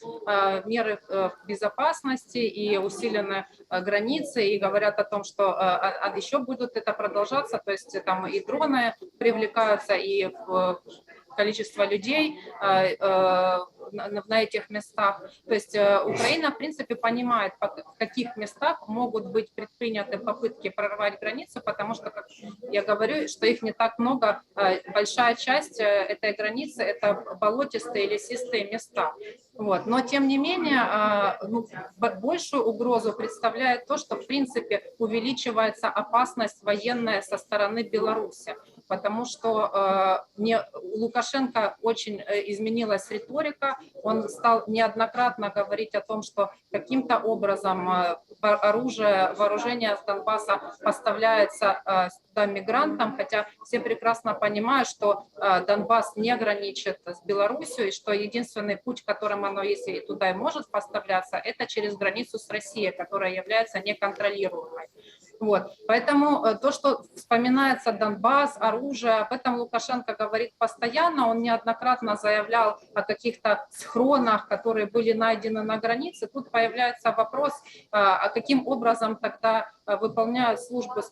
безопасности, и усилены границы, и говорят о том, что еще будут это продолжаться, то есть там и дроны привлекаются, и количество людей на этих местах. То есть Украина, в принципе, понимает, в каких местах могут быть предприняты попытки прорвать границу, потому что, как я говорю, что их не так много. Большая часть этой границы – это болотистые, лесистые места. Вот. Но, тем не менее, ну, большую угрозу представляет то, что, в принципе, увеличивается опасность военная со стороны Беларуси, потому что Лукашенко очень изменилась риторика, он стал неоднократно говорить о том, что каким-то образом оружие, вооружение с Донбасса поставляется сюда мигрантам, хотя все прекрасно понимают, что Донбасс не граничит с Беларусью, и что единственный путь, которым оно, если и туда и может поставляться, это через границу с Россией, которая является неконтролируемой. Вот. Поэтому то, что вспоминается Донбасс, оружие, об этом Лукашенко говорит постоянно, он неоднократно заявлял о каких-то схронах, которые были найдены на границе. Тут появляется вопрос, а каким образом тогда выполняют службу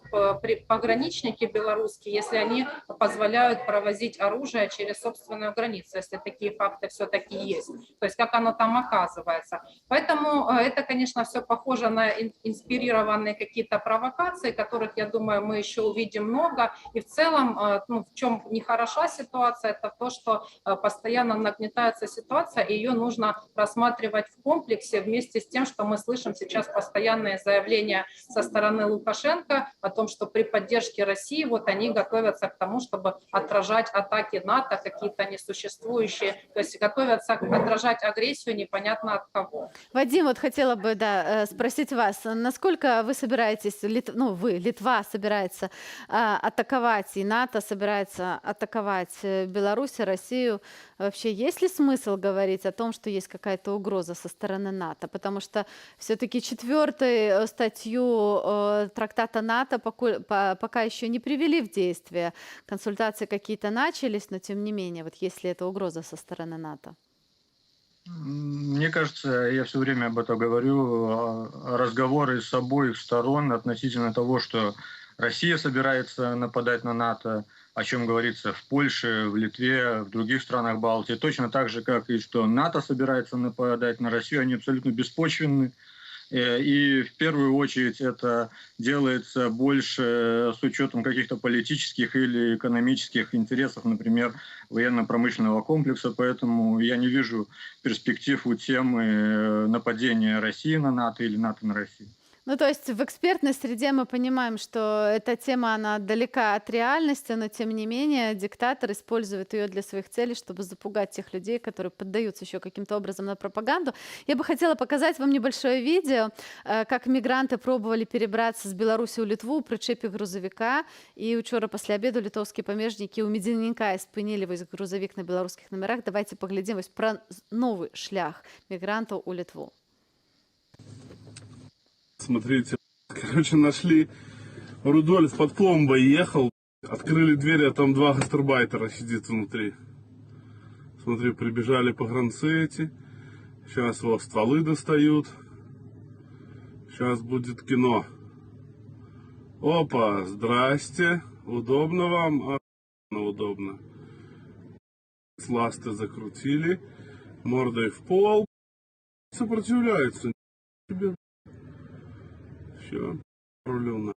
пограничники белорусские, если они позволяют провозить оружие через собственную границу, если такие факты все-таки есть. То есть как оно там оказывается. Поэтому это, конечно, все похоже на инспирированные какие-то провокации, которых, я думаю, мы еще увидим много. И в целом, ну, в чем нехороша ситуация, это то, что постоянно нагнетается ситуация, и ее нужно рассматривать в комплексе вместе с тем, что мы слышим сейчас постоянные заявления со стороны Лукашенко о том, что при поддержке России вот они готовятся к тому, чтобы отражать атаки НАТО, какие-то несуществующие, то есть готовятся отражать агрессию непонятно от кого. Вадим, вот хотела бы, да, спросить вас, насколько вы собираетесь, Литва собирается атаковать, и НАТО собирается атаковать Беларусь и Россию. Вообще, есть ли смысл говорить о том, что есть какая-то угроза со стороны НАТО? Потому что все-таки 4-ю статью трактата НАТО пока еще не привели в действие. Консультации какие-то начались, но тем не менее, вот есть ли это угроза со стороны НАТО? Мне кажется, я все время об этом говорю, разговоры с обоих сторон относительно того, что Россия собирается нападать на НАТО, о чем говорится в Польше, в Литве, в других странах Балтии, точно так же, как и что НАТО собирается нападать на Россию, они абсолютно беспочвенны. И в первую очередь это делается больше с учетом каких-то политических или экономических интересов, например, военно-промышленного комплекса. Поэтому я не вижу перспектив у темы нападения России на НАТО или НАТО на Россию. Ну, то есть в экспертной среде мы понимаем, что эта тема, она далека от реальности, но тем не менее диктатор использует ее для своих целей, чтобы запугать тех людей, которые поддаются еще каким-то образом на пропаганду. Я бы хотела показать вам небольшое видео, как мигранты пробовали перебраться с Беларуси ў Літву ў прычэпе грузавіка. І учора пасля обеду літоўскія памежнікі ў Медзяніка спынілі вось грузавік на беларускіх номерах. Давайте паглядзім вось пра новы шлях мігрантаў у Літву. Смотрите, короче, нашли. Рудольф под пломбой ехал. Открыли дверь, а там два гастарбайтера сидит внутри. Смотри, прибежали погранцы эти. Сейчас его стволы достают. Сейчас будет кино. Опа, здрасте. Удобно вам? Охуенно удобно. Ласты закрутили. Мордой в пол. Сопротивляются. Тебе. Все, рулю на.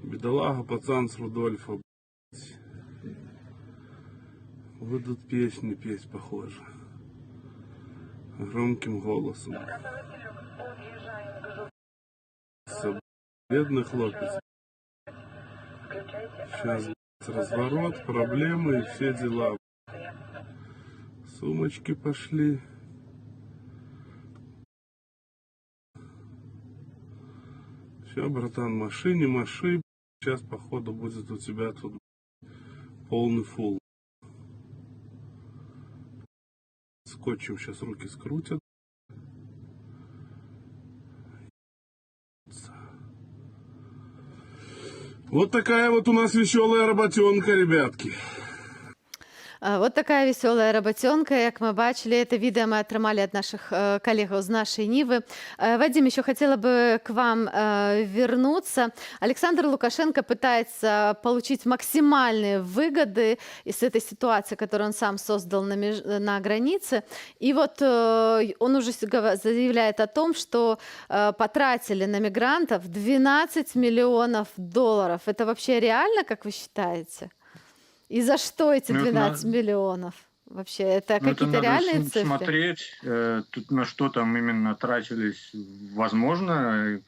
Бедолага, пацан с Рудольфа. Блядь. Будут песни петь, похоже. Громким голосом. Всё, бедный хлопец. Сейчас разворот, проблемы и все дела. Сумочки пошли. Все, братан, маши, не маши. Сейчас, походу, будет у тебя тут полный фул. Скотчем сейчас руки скрутят. Вот такая вот у нас веселая работенка, ребятки. Вот такая веселая работенка, як мы бачылі, это видео мы атрымалі ад наших калегаў з «Нашай Нівы». Вадим, еще хотела бы к вам вернуться. Александр Лукашенко пытается получить максимальные выгоды из этой ситуации, которую он сам создал на границе. И вот он уже заявляет о том, что потратили на мигрантов 12 миллионов долларов. Это вообще реально, как вы считаете? И за что эти Ну, это 12 миллионов? Вообще, это Ну, это какие-то надо реальные цифры? смотреть, тут на что там именно тратились, возможно,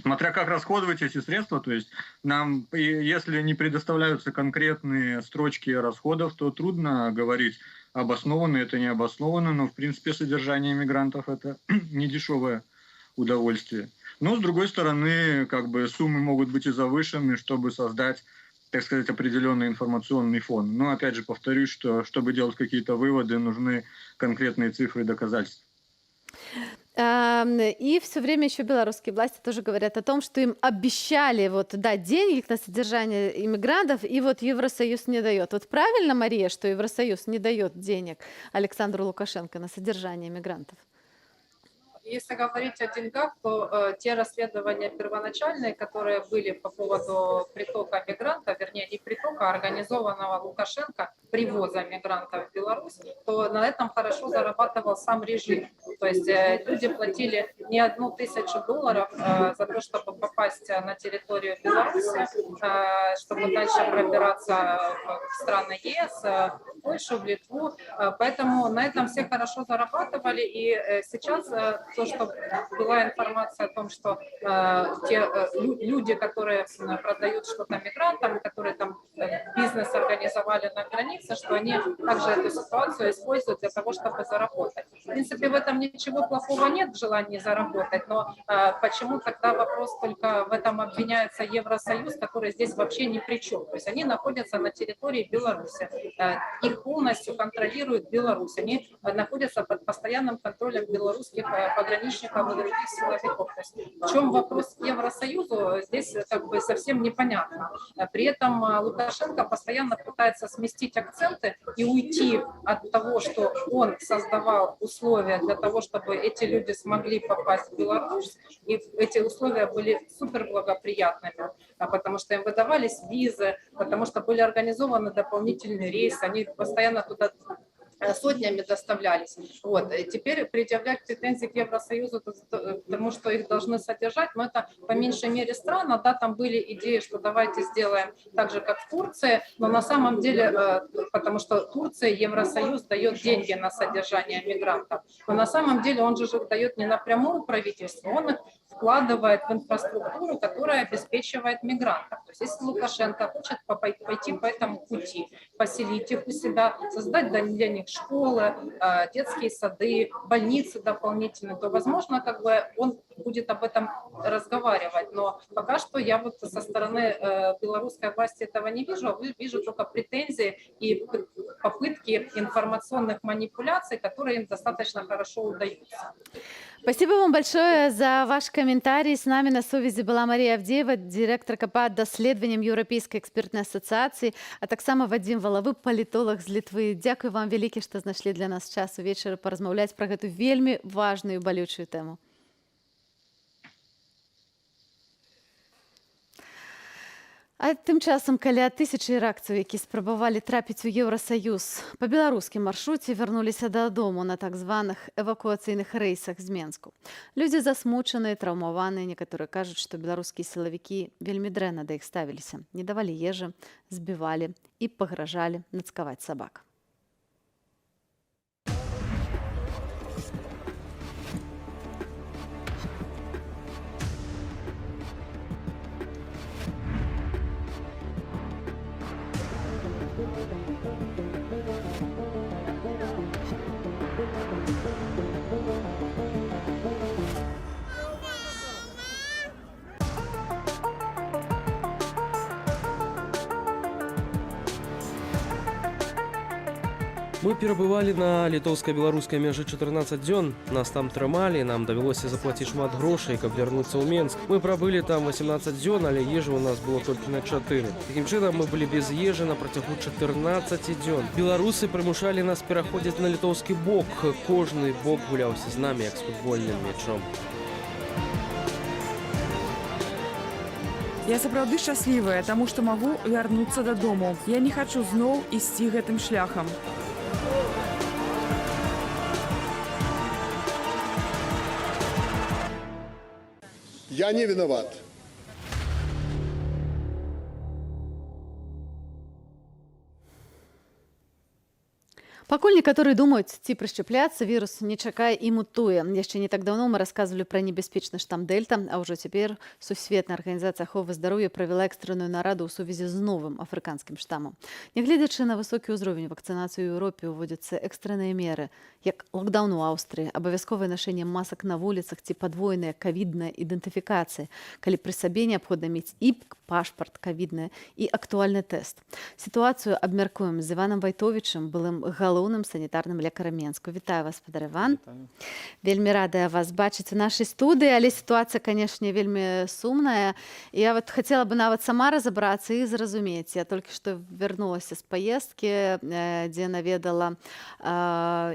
смотря как расходовать эти средства, то есть нам, если не предоставляются конкретные строчки расходов, то трудно говорить, обоснованно это, не обоснованно, но, в принципе, содержание мигрантов – это не дешевое удовольствие. Но, с другой стороны, как бы суммы могут быть и завышены, чтобы создать, так сказать, определенный информационный фон. Но, опять же, повторюсь, что чтобы делать какие-то выводы, нужны конкретные цифры и доказательства. И все время еще белорусские власти тоже говорят о том, что им обещали вот дать деньги на содержание иммигрантов, и вот Евросоюз не дает. Вот правильно, Мария, что Евросоюз не дает денег Александру Лукашенко на содержание иммигрантов? Если говорить о деньгах, то те расследования первоначальные, которые были по поводу притока мигрантов, вернее, не притока, а организованного Лукашенко привоза мигрантов в Беларусь, то на этом хорошо зарабатывал сам режим. То есть люди платили не 1000 долларов за то, чтобы попасть на территорию Беларуси, чтобы дальше пробираться в страны ЕС, в Польшу, в Литву. Поэтому на этом все хорошо зарабатывали. И сейчас то, что была информация о том, что те люди, которые продают что-то мигрантам, которые там бизнес организовали на границе, что они также эту ситуацию используют для того, чтобы заработать. В принципе, в этом ничего плохого нет, в желании заработать, но почему тогда вопрос только в этом обвиняется Евросоюз, который здесь вообще ни при чем? То есть они находятся на территории Беларуси, их полностью контролирует Беларусь, они находятся под постоянным контролем белорусских пограничников и других силовиков. То есть в чем вопрос к Евросоюзу, здесь как бы совсем непонятно. При этом Лукашенко постоянно пытается сместить акценты и уйти от того, что он создавал условия для того, чтобы эти люди смогли попасть в Беларусь, и эти условия были супер благоприятными, потому что им выдавались визы, потому что были организованы дополнительные рейсы, они постоянно туда Сотнями доставлялись. Вот. И теперь предъявлять претензии к Евросоюзу, потому что их должны содержать, но это по меньшей мере странно, да, там были идеи, что давайте сделаем так же, как в Турции, но на самом деле, потому что Турция, Евросоюз дает деньги на содержание мигрантов, но на самом деле он же их дает не напрямую правительству, он их вкладывает в инфраструктуру, которая обеспечивает мигрантов. То есть если Лукашенко хочет пойти по этому пути, поселить их у себя, создать для них школы, детские сады, больницы дополнительно, то, возможно, как бы он будет об этом разговаривать. Но пока что я вот со стороны белорусской власти этого не вижу, а вижу только претензии и попытки информационных манипуляций, которые им достаточно хорошо удаются. Спасибо вам большое за ваш комментарий. С нами на сувязі была Мария Авдеева, директорка по даследаванням Еўрапейскай экспертнай асацыяцыі, а таксама Вадзім Валавы, палітолаг з Літвы. Дзякуй вам вялікі, што знайшлі для нас час увечары паразмаўляць пра гэту вельмі важную і балючую тэму. А тым часам каля тысячы іракцаў, які спрабавалі трапіць у Еўрасаюз па беларускім маршруце, вярнуліся дадому на так званых эвакуацыйных рэйсах з Менску. Людзі засмучаныя, траўмаваныя, некаторыя кажуць, што беларускія сілавікі вельмі дрэнна да іх ставіліся, не давалі ежы, збівалі і пагражалі нацкаваць сабак. Мы перабывалі на літоўска-беларускай мяжы 14 дзён. Нас там трымалі, нам давялося заплаціць шмат грошай, каб вярнуцца ў Менск. Мы прабылі там 18 дзён, але ежы ў нас было толькі на 4. Такім чынам, мы былі без ежы на працягу 14 дзён. Беларусы прымушалі нас пераходзіць на літоўскі бок. Кожны бок гуляўся з намі, як з футбольным мячом. Я сапраўды шчаслівая, таму што магу вярнуцца дадому. Я не хачу зноў ісці гэтым шляхам. Я не виноват. Пакуль некаторыя думаюць, ці прышчапляцца, вірус не чакае і мутуе. Яшчэ не так даўно мы расказвалі пра небяспечны штам Дэльта, а ўжо цяпер Сусветная арганізацыя аховы здароўя правяла экстранную нараду ў сувязі з новым афрыканскім штамам. Нягледзячы на высокі ўзровень вакцынацыі, ў Еўропе ўводзяцца экстранныя меры, як лакдаун у Аўстрыі, абавязковае нашэнне масак на вуліцах ці падвойная кавідная ідэнтыфікацыя, калі пры сабе неабходна мець і пашпарт кавідны, і актуальны тэст. Сітуацыю абмяркуем з Іванам Вайтовічам, былым галоўным санітарным лекарам Менску. Вітаю вас, спадар Іван. Вельмі радая вас бачыць у нашай студыі, але сітуацыя, канешне, вельмі сумная. Я вот хацела бы нават сама разабрацца і зразумець. Я толькі што вярнулася з паездкі, дзе наведала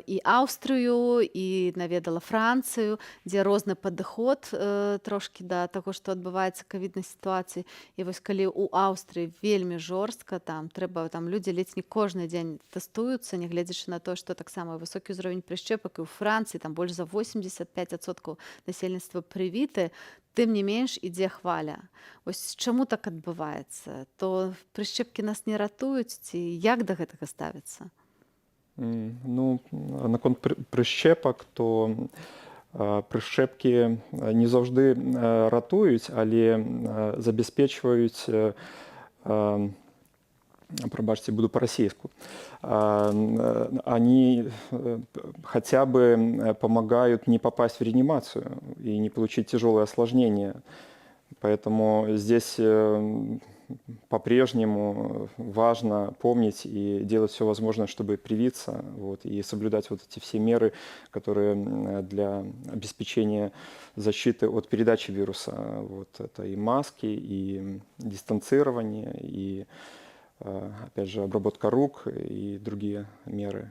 і Аўстрыю, і наведала Францыю, дзе розны падыход трошкі да таго, што адбываецца кавіднай сітуацыі. І вось калі ў Аўстрыі вельмі жорстка, там трэба, там людзі ледзь не кожны дзень тэстуюцца, нягледзячы на то, што таксама высокі ўзровень прышчэпак, і ў Францыі там больш за 85% насельніцтва прывіты, тым не менш ідзе хваля. Вось чаму так адбываецца? То прышчэпкі нас не ратуюць ці як да гэтага ставіцца? Ну, наконт прышчэпак, то прышчэпкі не заўжды ратуюць, але забяспечваюць, прабачце, буду па-расейску, они хотя бы помогают не попасть в реанимацию и не получить тяжелые осложнения. Поэтому здесь по-прежнему важно помнить и делать все возможное, чтобы привиться, вот, и соблюдать вот эти все меры, которые для обеспечения защиты от передачи вируса. Вот, это и маски, и дистанцирование, и, опять же, обработка рук и другие меры.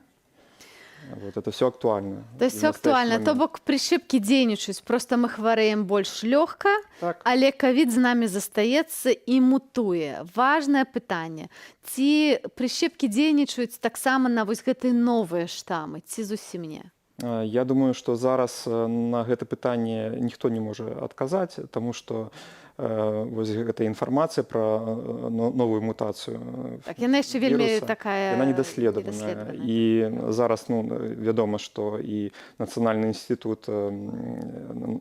Вот это все актуально. То есть и в все настоящий актуальна. момент. То бок прышчэпкі дзейнічаюць, просто мы хварэем больш лёгка, Так. але кавід з намі застаецца і мутуе. Важнае пытанне. Ці прышчэпкі дзейнічаюць таксама на вось гэтыя новыя штамы, ці зусім не? Я думаю, што зараз на гэта пытанне ніхто не можа адказаць, таму што вось гэта інфармацыя пра новую мутацыю Так, яна яшчэ вельмі віруса, такая яна недаследаваная. Недаследаваная. І зараз, ну, вядома, што і Нацыянальны інстытут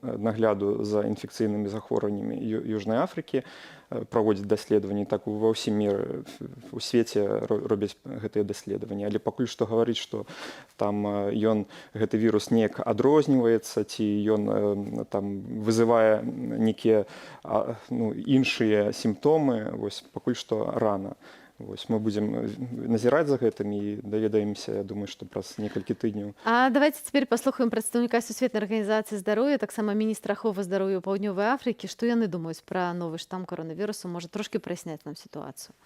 нагляду за інфекцыйнымі захворваннямі Южнай Афрыкі праводзіць даследаванні, так ва ўсім міры, у свеце робяць гэтыя даследаванні, але пакуль што гаварыць, што там ён, гэты вірус, неяк адрозніваецца ці ён там вызывае нейкія ну, іншыя сімптомы, вось пакуль што рана. Вось мы будзем назіраць за гэтым і даведаемся, я думаю, што праз некалькі тыдняў. А давайте цяпер паслухаем прадстаўніка Сусветнай арганізацыі здароўя, таксама міністра аховы здароўя Паўднёвай Афрыкі, што яны думаюць пра новы штам каронавірусу, можа, трошкі праясняць нам сітуацыю.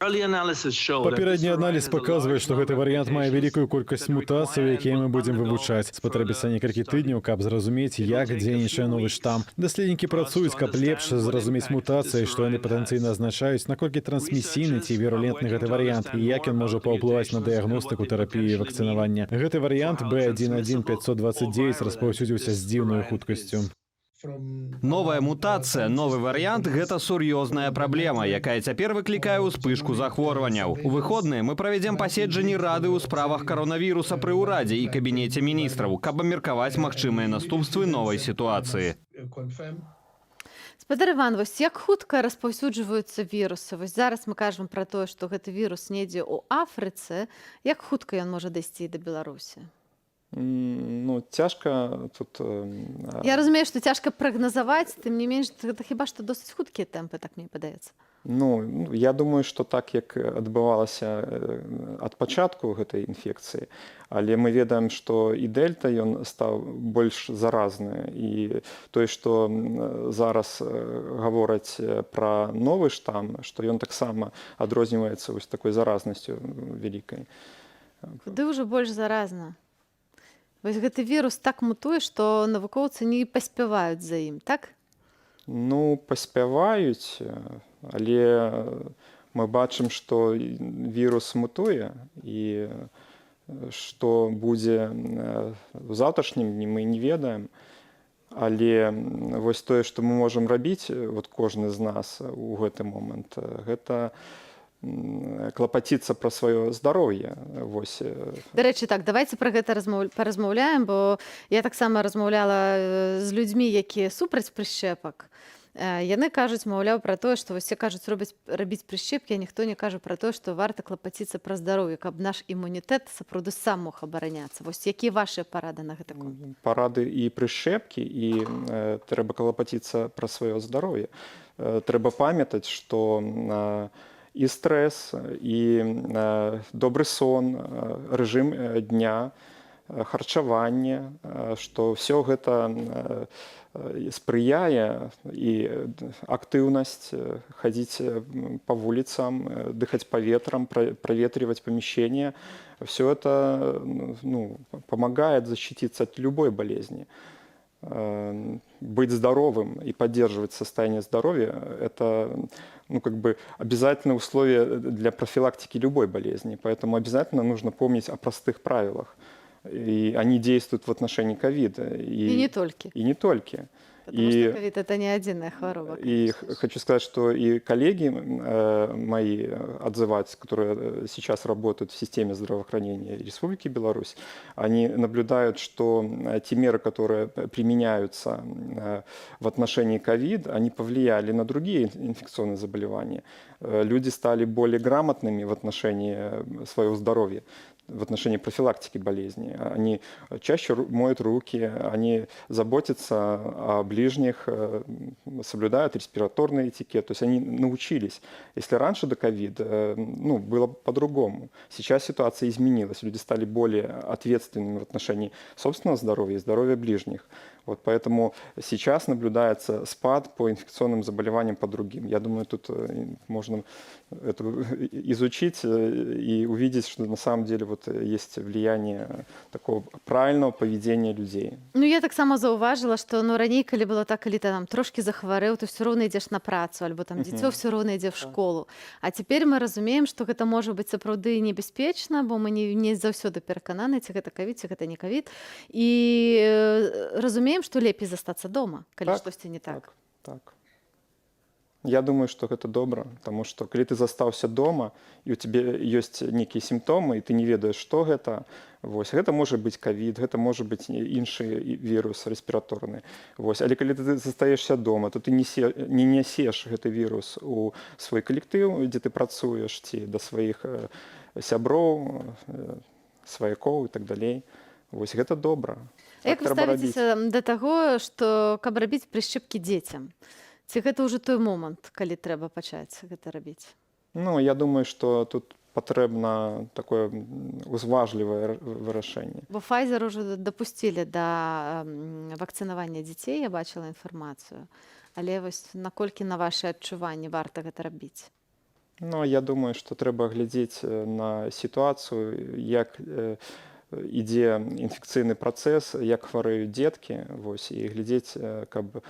Папярэдні аналіз паказвае, што гэты варыянт мае вялікую колькасць мутацый, якія мы будзем вывучаць. Спатрэбіцца некалькі тыдняў, каб зразумець, як дзейнічае новы штам. Даследнікі працуюць, каб лепш зразумець мутацыі, што яны патэнцыйна азначаюць, наколькі трансмісійны ці вірулентны гэты варыянт і як ён можа паўплываць на дыягностыку, тэрапію і вакцынаванне. Гэты варыянт B1.1.529 распаўсюдзіўся з дзіўнай хуткасцю. Новая мутацыя, новы варыянт — гэта сур'ёзная праблема, якая цяпер выклікае ўспышку захворванняў. У выходныя мы правядзем паседжанні рады ў справах каронавіруса пры ўрадзе і кабінеце міністраў, каб абмеркаваць магчымыя наступствы новай сітуацыі. Спадар Іван, вось як хутка распаўсюджваюцца вірусы? Вось зараз мы кажам пра тое, што гэты вірус недзе ў Афрыцы. Як хутка ён можа дайсці да Беларусі? Ну, цяжка тут Я разумею, што цяжка прагназаваць, тым не менш, гэта хіба што досыць хуткія тэмпы, так мне падаецца. Ну, я думаю, што так, як адбывалася ад пачатку гэтай інфекцыі, але мы ведаем, што і дэльта, ён стаў больш заразны, і тое, што зараз гавораць пра новы штам, што ён таксама адрозніваецца вось такой заразнасцю вялікай. Куды ўжо больш заразна? Вось гэты вірус так мутуе, што навукоўцы не паспяваюць за ім, так? Ну, паспяваюць, але мы бачым, што вірус мутуе, і што будзе ў заўтрашнім дні, мы не ведаем. Але вось тое, што мы можам рабіць, вот кожны з нас у гэты момант, гэта клапаціцца пра сваё здароўе. Вось. Дарэчы, так, давайте пра гэта паразмаўляем, бо я таксама размаўляла з людзьмі, якія супраць прышчэпак. Яны кажуць, маўляў, пра тое, што вось усе кажуць рабіць прышчэпкі, а ніхто не кажа пра тое, што варта клапаціцца пра здароўе, каб наш імунітэт сапраўды сам мог абараняцца. Вось якія вашыя парады на гэты конт? Парады: і прышчэпкі, і трэба клапаціцца пра сваё здароўе. Трэба памятаць, што і стрэс, і добры сон, рэжым дня, харчаванне, што ўсё гэта спрыяе, і актыўнасць, хадзіць па вуліцам, дыхаць паветрам, проветривать помещение, все это, ну, помогает защититься от любой болезни. Быть здоровым и поддерживать состояние здоровья – это, ну, как бы обязательное условие для профилактики любой болезни. Поэтому обязательно нужно помнить о простых правилах. И они действуют в отношении ковида. И не только. И не только. Потому что ковид — это не адзіная хвароба. И хочу сказать, что и коллеги мои отзываются, которые сейчас работают в системе здравоохранения Республики Беларусь, они наблюдают, что те меры, которые применяются в отношении ковид, они повлияли на другие инфекционные заболевания. Люди стали более грамотными в отношении своего здоровья, в отношении профилактики болезни. Они чаще моют руки, они заботятся о ближних, соблюдают респираторный этикет. То есть они научились. Если раньше, до ковида, ну, было по-другому. Сейчас ситуация изменилась. Люди стали более ответственными в отношении собственного здоровья и здоровья ближних. Вот поэтому сейчас наблюдается спад по инфекционным заболеваниям, по другим. Я думаю, тут можно Это изучить и увидеть, что на самом деле вот есть влияние такого правильного поведения людей. Ну, я таксама заўважыла, што, ну, раней, калі было так, калі ты там трошкі захварэў, то ўсё роўна ідзеш на працу, альбо там дзіцё ўсё роўна ідзе в школу. А цяпер мы разумеем, што гэта можа быць сапраўды небяспечна, бо мы не заўсёды перакананы, ці гэта кавід, ці гэта не кавід. І разумеем, што лепей застацца дома, калі штосьці не так. Так. Я думаю, што гэта добра, таму што калі ты застаўся дома і у цябе ёсць нейкія сімптомы і ты не ведаеш, што гэта, вось, гэта можа быць кавід, гэта можа быць іншы вірус рэспіраторны. Вось, але калі ты застаешся дома, то ты не нясеш гэты вірус у свой калектыў, дзе ты працуеш, ці да сваіх сяброў, сваякоў і так далей. Вось гэта добра. А як Так вы трэба рабіць. ставіцеся да таго, што каб рабіць прышчэпкі дзецям? Ці гэта ўжо той момант, калі трэба пачаць гэта рабіць? Ну, я думаю, што тут патрэбна такое узважлівае вырашэнне. Бо Pfizer ужо дапусцілі да вакцынавання дзяцей, я бачыла інфармацыю. Але вось наколькі, на вашы адчуванні, варта гэта рабіць? Ну, я думаю, што трэба глядзець на сітуацыю, як ідзе інфекцыйны працэс, як хварэюць дзеткі, вось, і глядзець, каб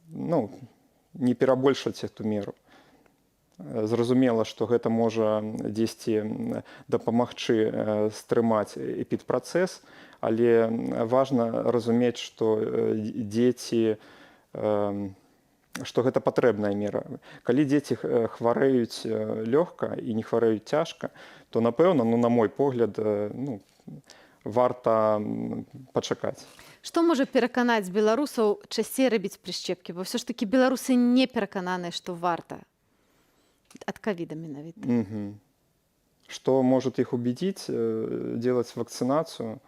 ну, не перабольшваць эту меру. Зразумела, што гэта можа дзесьці дапамагчы стрымаць эпідпрацэс, але важна разумець, што дзеці, што гэта патрэбная мера. Калі дзеці хварэюць лёгка і не хварэюць цяжка, то, напэўна, ну, на мой погляд, ну, варта пачакаць. Што можа пераканаць беларусаў часцей рабіць прышчэпкі? Бо ўсё ж такі беларусы не перакананыя, што варта ад кавіда менавіта. Что может их убедить делать вакцинацию?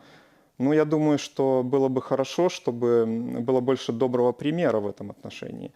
Ну, я думаю, что было бы хорошо, чтобы было больше доброго примера в этом отношении,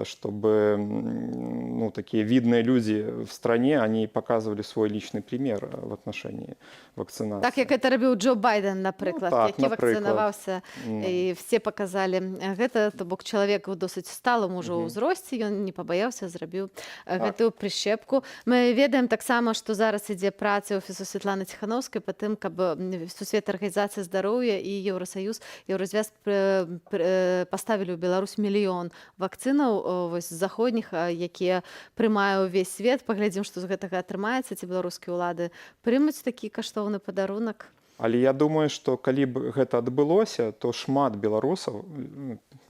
чтобы ну, такие видные люди в стране, они показывали свой личный пример в отношении вакцинации. Так, як это рабіў Джо Байден, напрыклад, Ну, так, які напрыклад. вакцынаваўся, і все паказалі гэта, то бок чалавек у досыць сталым ужо ўзросце, ён не пабаяўся, зрабіў гэтую прышчэпку. Мы ведаем таксама, што зараз ідзе праца офісу Светланы Ціхановскай па тым, каб Сусветная арганізацыя здароўя і Еўросаюз, Еўразвяз паставілі ў Беларусь мільён вакцынаў, вось заходніх, якія прымае ўвесь свет. Паглядзім, што з гэтага атрымаецца, ці беларускія ўлады прымуць такі каштоўны падарунак. Але я думаю, што калі б гэта адбылося, то шмат беларусаў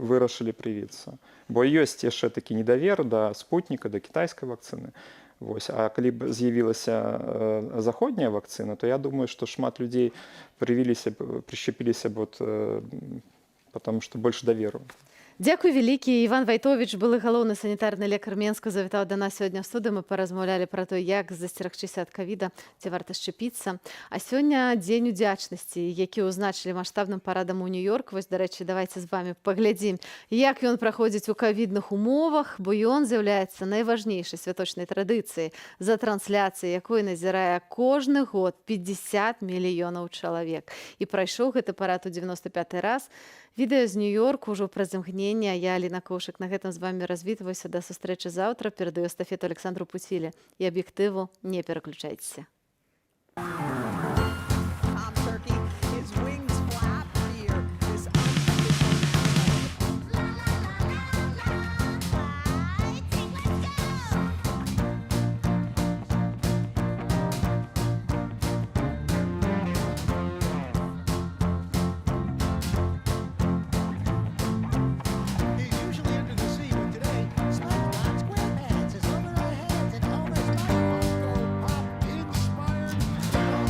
вырашылі прывіцца. Бо ёсць яшчэ такі недавер да Спутніка, да кітайскай вакцыны. Вось. А калі б з'явілася заходняя вакцына, то я думаю, што шмат людзей прывіліся б, прышчапіліся б, вот, потому что больше даверу. Дзякуй вялікі. Іван Вайтовіч, былы галоўны санітарны лекар Менску, завітаў да нас сёння ў студыю. Мы паразмаўлялі пра то, як засцерагчыся ад кавіда, ці варта шчапіцца. А сёння дзень удзячнасці, які ўзначылі маштабным парадам у Нью-Йорк. Вось, дарэчы, давайте з вами паглядзім, як ён праходзіць у кавідных умовах, бо ён з'яўляецца найважнейшай святочнай традыцыяй, за трансляцыяй якой назірае кожны год 50 мільёнаў чалавек. І прайшоў гэты парад у 95 раз. Відэа з Нью-Йорку ўжо праз імгнення. Я, Аліна Коўшык, на гэтым з вами развітваюся да сустрэчы заўтра. Перадаю эстафету Александру Пуціле і «Аб'ектыву». Не пераключайцеся. Tom Turkey, his wings flap here. This He's usually under the sea, but today, SpongeBob SquarePants is over our heads and Homer's Funko Pop inspired.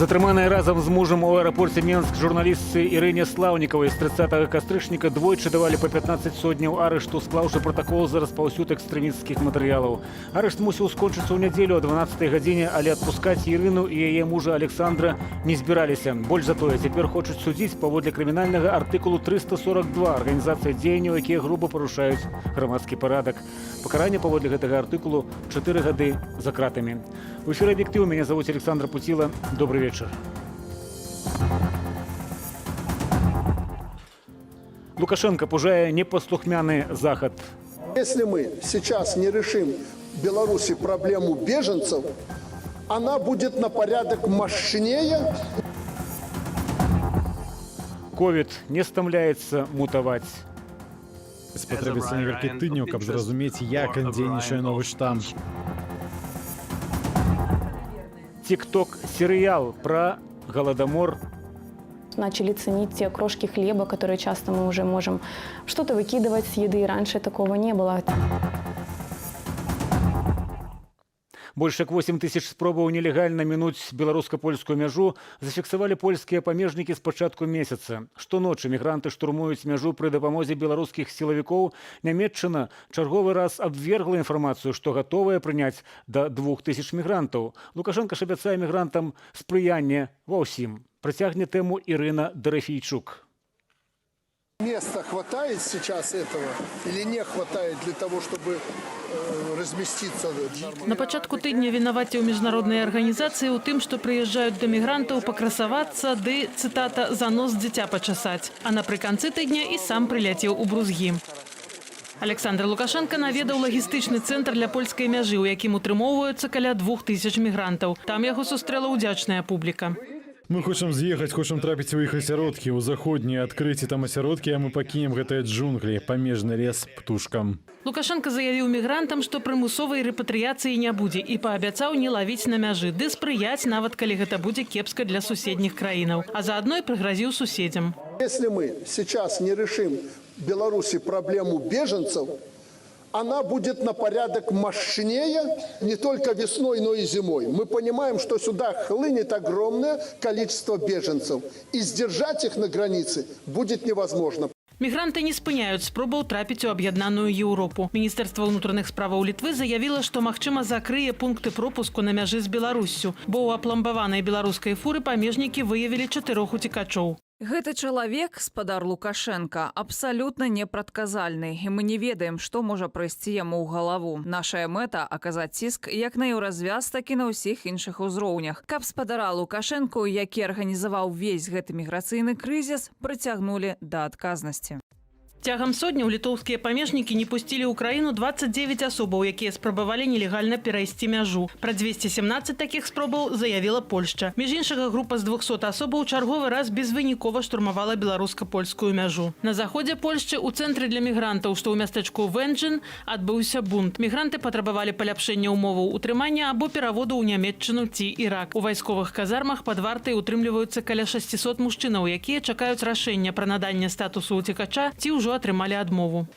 Затрыманай разам з мужам у аэрапорце Менск журналістцы Ірыне Слаўнікавай з 30 кастрычніка двойчы давалі па 15 сотняў арышту, склаўшы пратакол за распаўсюд экстрэмісцкіх матэрыялаў. Арышт мусіў скончыцца ў нядзелю о 12 гадзіне, але адпускаць Ірыну і яе мужа Александра не збіраліся. Больш за тое, цяпер хочуць судзіць паводле крымінальнага артыкулу 342 арганізацыя дзеянняў, якія груба парушаюць грамадскі парадак. Пакаранне паводле гэтага артыкулу 4 гады за кратамі. У эфіры «Аб'ектыў», мяне завуць Александр Пуціла. Добрый вечар. Лукашенко пужае непаслухмяны Захад. Если мы сейчас не решим в Беларуси проблему беженцев, она будет на порядок мощнее. Ковід не стамляецца мутаваць. Спатрэбіцца некалькі тыдняў, каб зразумець, як дзейнічае новы штам. Тикток серыял пра галадамор. Начали ценить те крошки хлеба, которые часто мы уже можем что-то выкидывать с еды. Раньше такого не было. Больш як 8 тысяч спробаў нелегальна мінуць беларуска-польскую мяжу зафіксавалі польскія памежнікі з пачатку месяца. Штоночы мігранты штурмуюць мяжу пры дапамозе беларускіх сілавікоў. Нямеччына чарговы раз абвергла інфармацыю, што гатовая прыняць да 2000 мігрантаў. Лукашэнка ж абяцае мігрантам спрыянне ва ўсім. Працягне тэму Ірына Дарафейчук. Места хватает сейчас этого или не хватает для того, чтобы разместиться нормально? На пачатку тыдня вінаваціў міжнародныя арганізацыі ў тым, што прыязджаюць да мігрантаў пакрасавацца ды, цытата, «за нос дзіця пачасаць». А напрыканцы тыдня і сам прыляцеў у Брузгі. Александр Лукашенко наведаў лагістычны цэнтр для польскай мяжы, у якім утрымоўваюцца каля 2000 мігрантаў. Там яго сустрэла ўдзячная публіка. Мы хочам з'ехаць, хочам трапіць у іх асяродкі, ў заходнія, адкрыць там асяродкі, а мы пакінем гэтыя джунглі, памежны лес птушкам. Лукашенко заявіў мігрантам, што прымусовай рэпатрыяцыі не будзе, і паабяцаў не лавіць на мяжы, ды спрыяць, нават калі гэта будзе кепска для суседніх краінаў. А заадно і прыгразіў суседзям. Если мы сейчас не решим в Беларуси проблему беженцев, она будет на порядок мощнее не только весной, но и зимой. Мы понимаем, что сюда хлынет огромное количество беженцев, и сдержать их на границе будет невозможно. Мігранты не спыняюць спробаў трапіць у аб'яднаную Еўропу. Міністэрства ўнутраных справаў Літвы заявіла, што, магчыма, закрые пункты пропуску на мяжы з Беларуссю, бо ў апламбаванай беларускай фуры памежнікі выявілі чатырох уцекачоў. Гэты чалавек, спадар Лукашенко, абсалютна непрадказальны, і мы не ведаем, што можа прыйсці яму ў галаву. Нашая мэта аказаць ціск як на Еўразвяз, так і на ўсіх іншых узроўнях. Каб спадара Лукашэнку, які арганізаваў увесь гэты міграцыйны крызіс, прыцягнулі да адказнасці. Цягам сотняў літоўскія памежнікі не пусцілі ў краіну 29 асобаў, якія спрабавалі нелегальна перайсці мяжу. Пра 217 такіх спробаў заявіла Польшча. Між іншага, група з 200 асобаў чарговы раз безвынікова штурмавала беларуска-польскую мяжу. На заходзе Польшчы ў цэнтры для мігрантаў, што ў мястэчку Вэнджын, адбыўся бунт. Мігранты патрабавалі паляпшэння ўмоваў утрымання або пераводу ў Нямеччыну ці Ірак. У вайсковых казармах пад вартай утрымліваюцца каля 600 мужчынаў, якія чакаюць рашэння пра наданне статусу уцекача ці ўжо атрымалі адмову.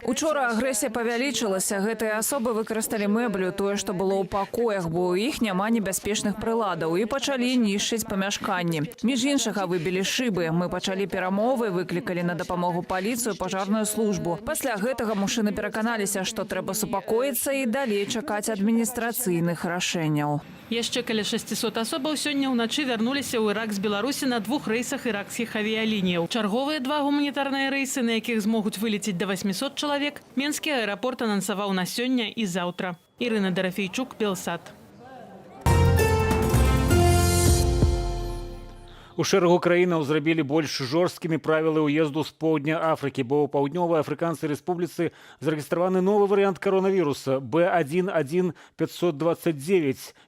Учора агрэсія павялічылася. Гэтыя асобы выкарысталі мэблю, тое, што было ў пакоях, бо ў іх няма небяспечных прыладаў, і пачалі нішчыць памяшканні. Між іншага, выбілі шыбы. Мы пачалі перамовы, выклікалі на дапамогу паліцыю, пажарную службу. Пасля гэтага мужчыны пераканаліся, што трэба супакоіцца і далей чакаць адміністрацыйных рашэнняў. Яшчэ каля 600 асобаў сёння ўначы вярнуліся ў Ірак з Беларусі на двух рэйсах іракскіх авіялініяў. Чарговыя два гуманітарныя рэйсы, на якіх змогуць вылецець да 800 чалавек, Менскі аэрапорт анансаваў на сёння і заўтра. Ірына Дарафейчук, Белсат. У шэрагу краінаў зрабілі больш жорсткімі правілы ўезду з поўдня Афрыкі, бо ў Паўднёвай Афрыканскай Рэспубліцы зарэгістраваны новы варыянт каронавіруса B11529.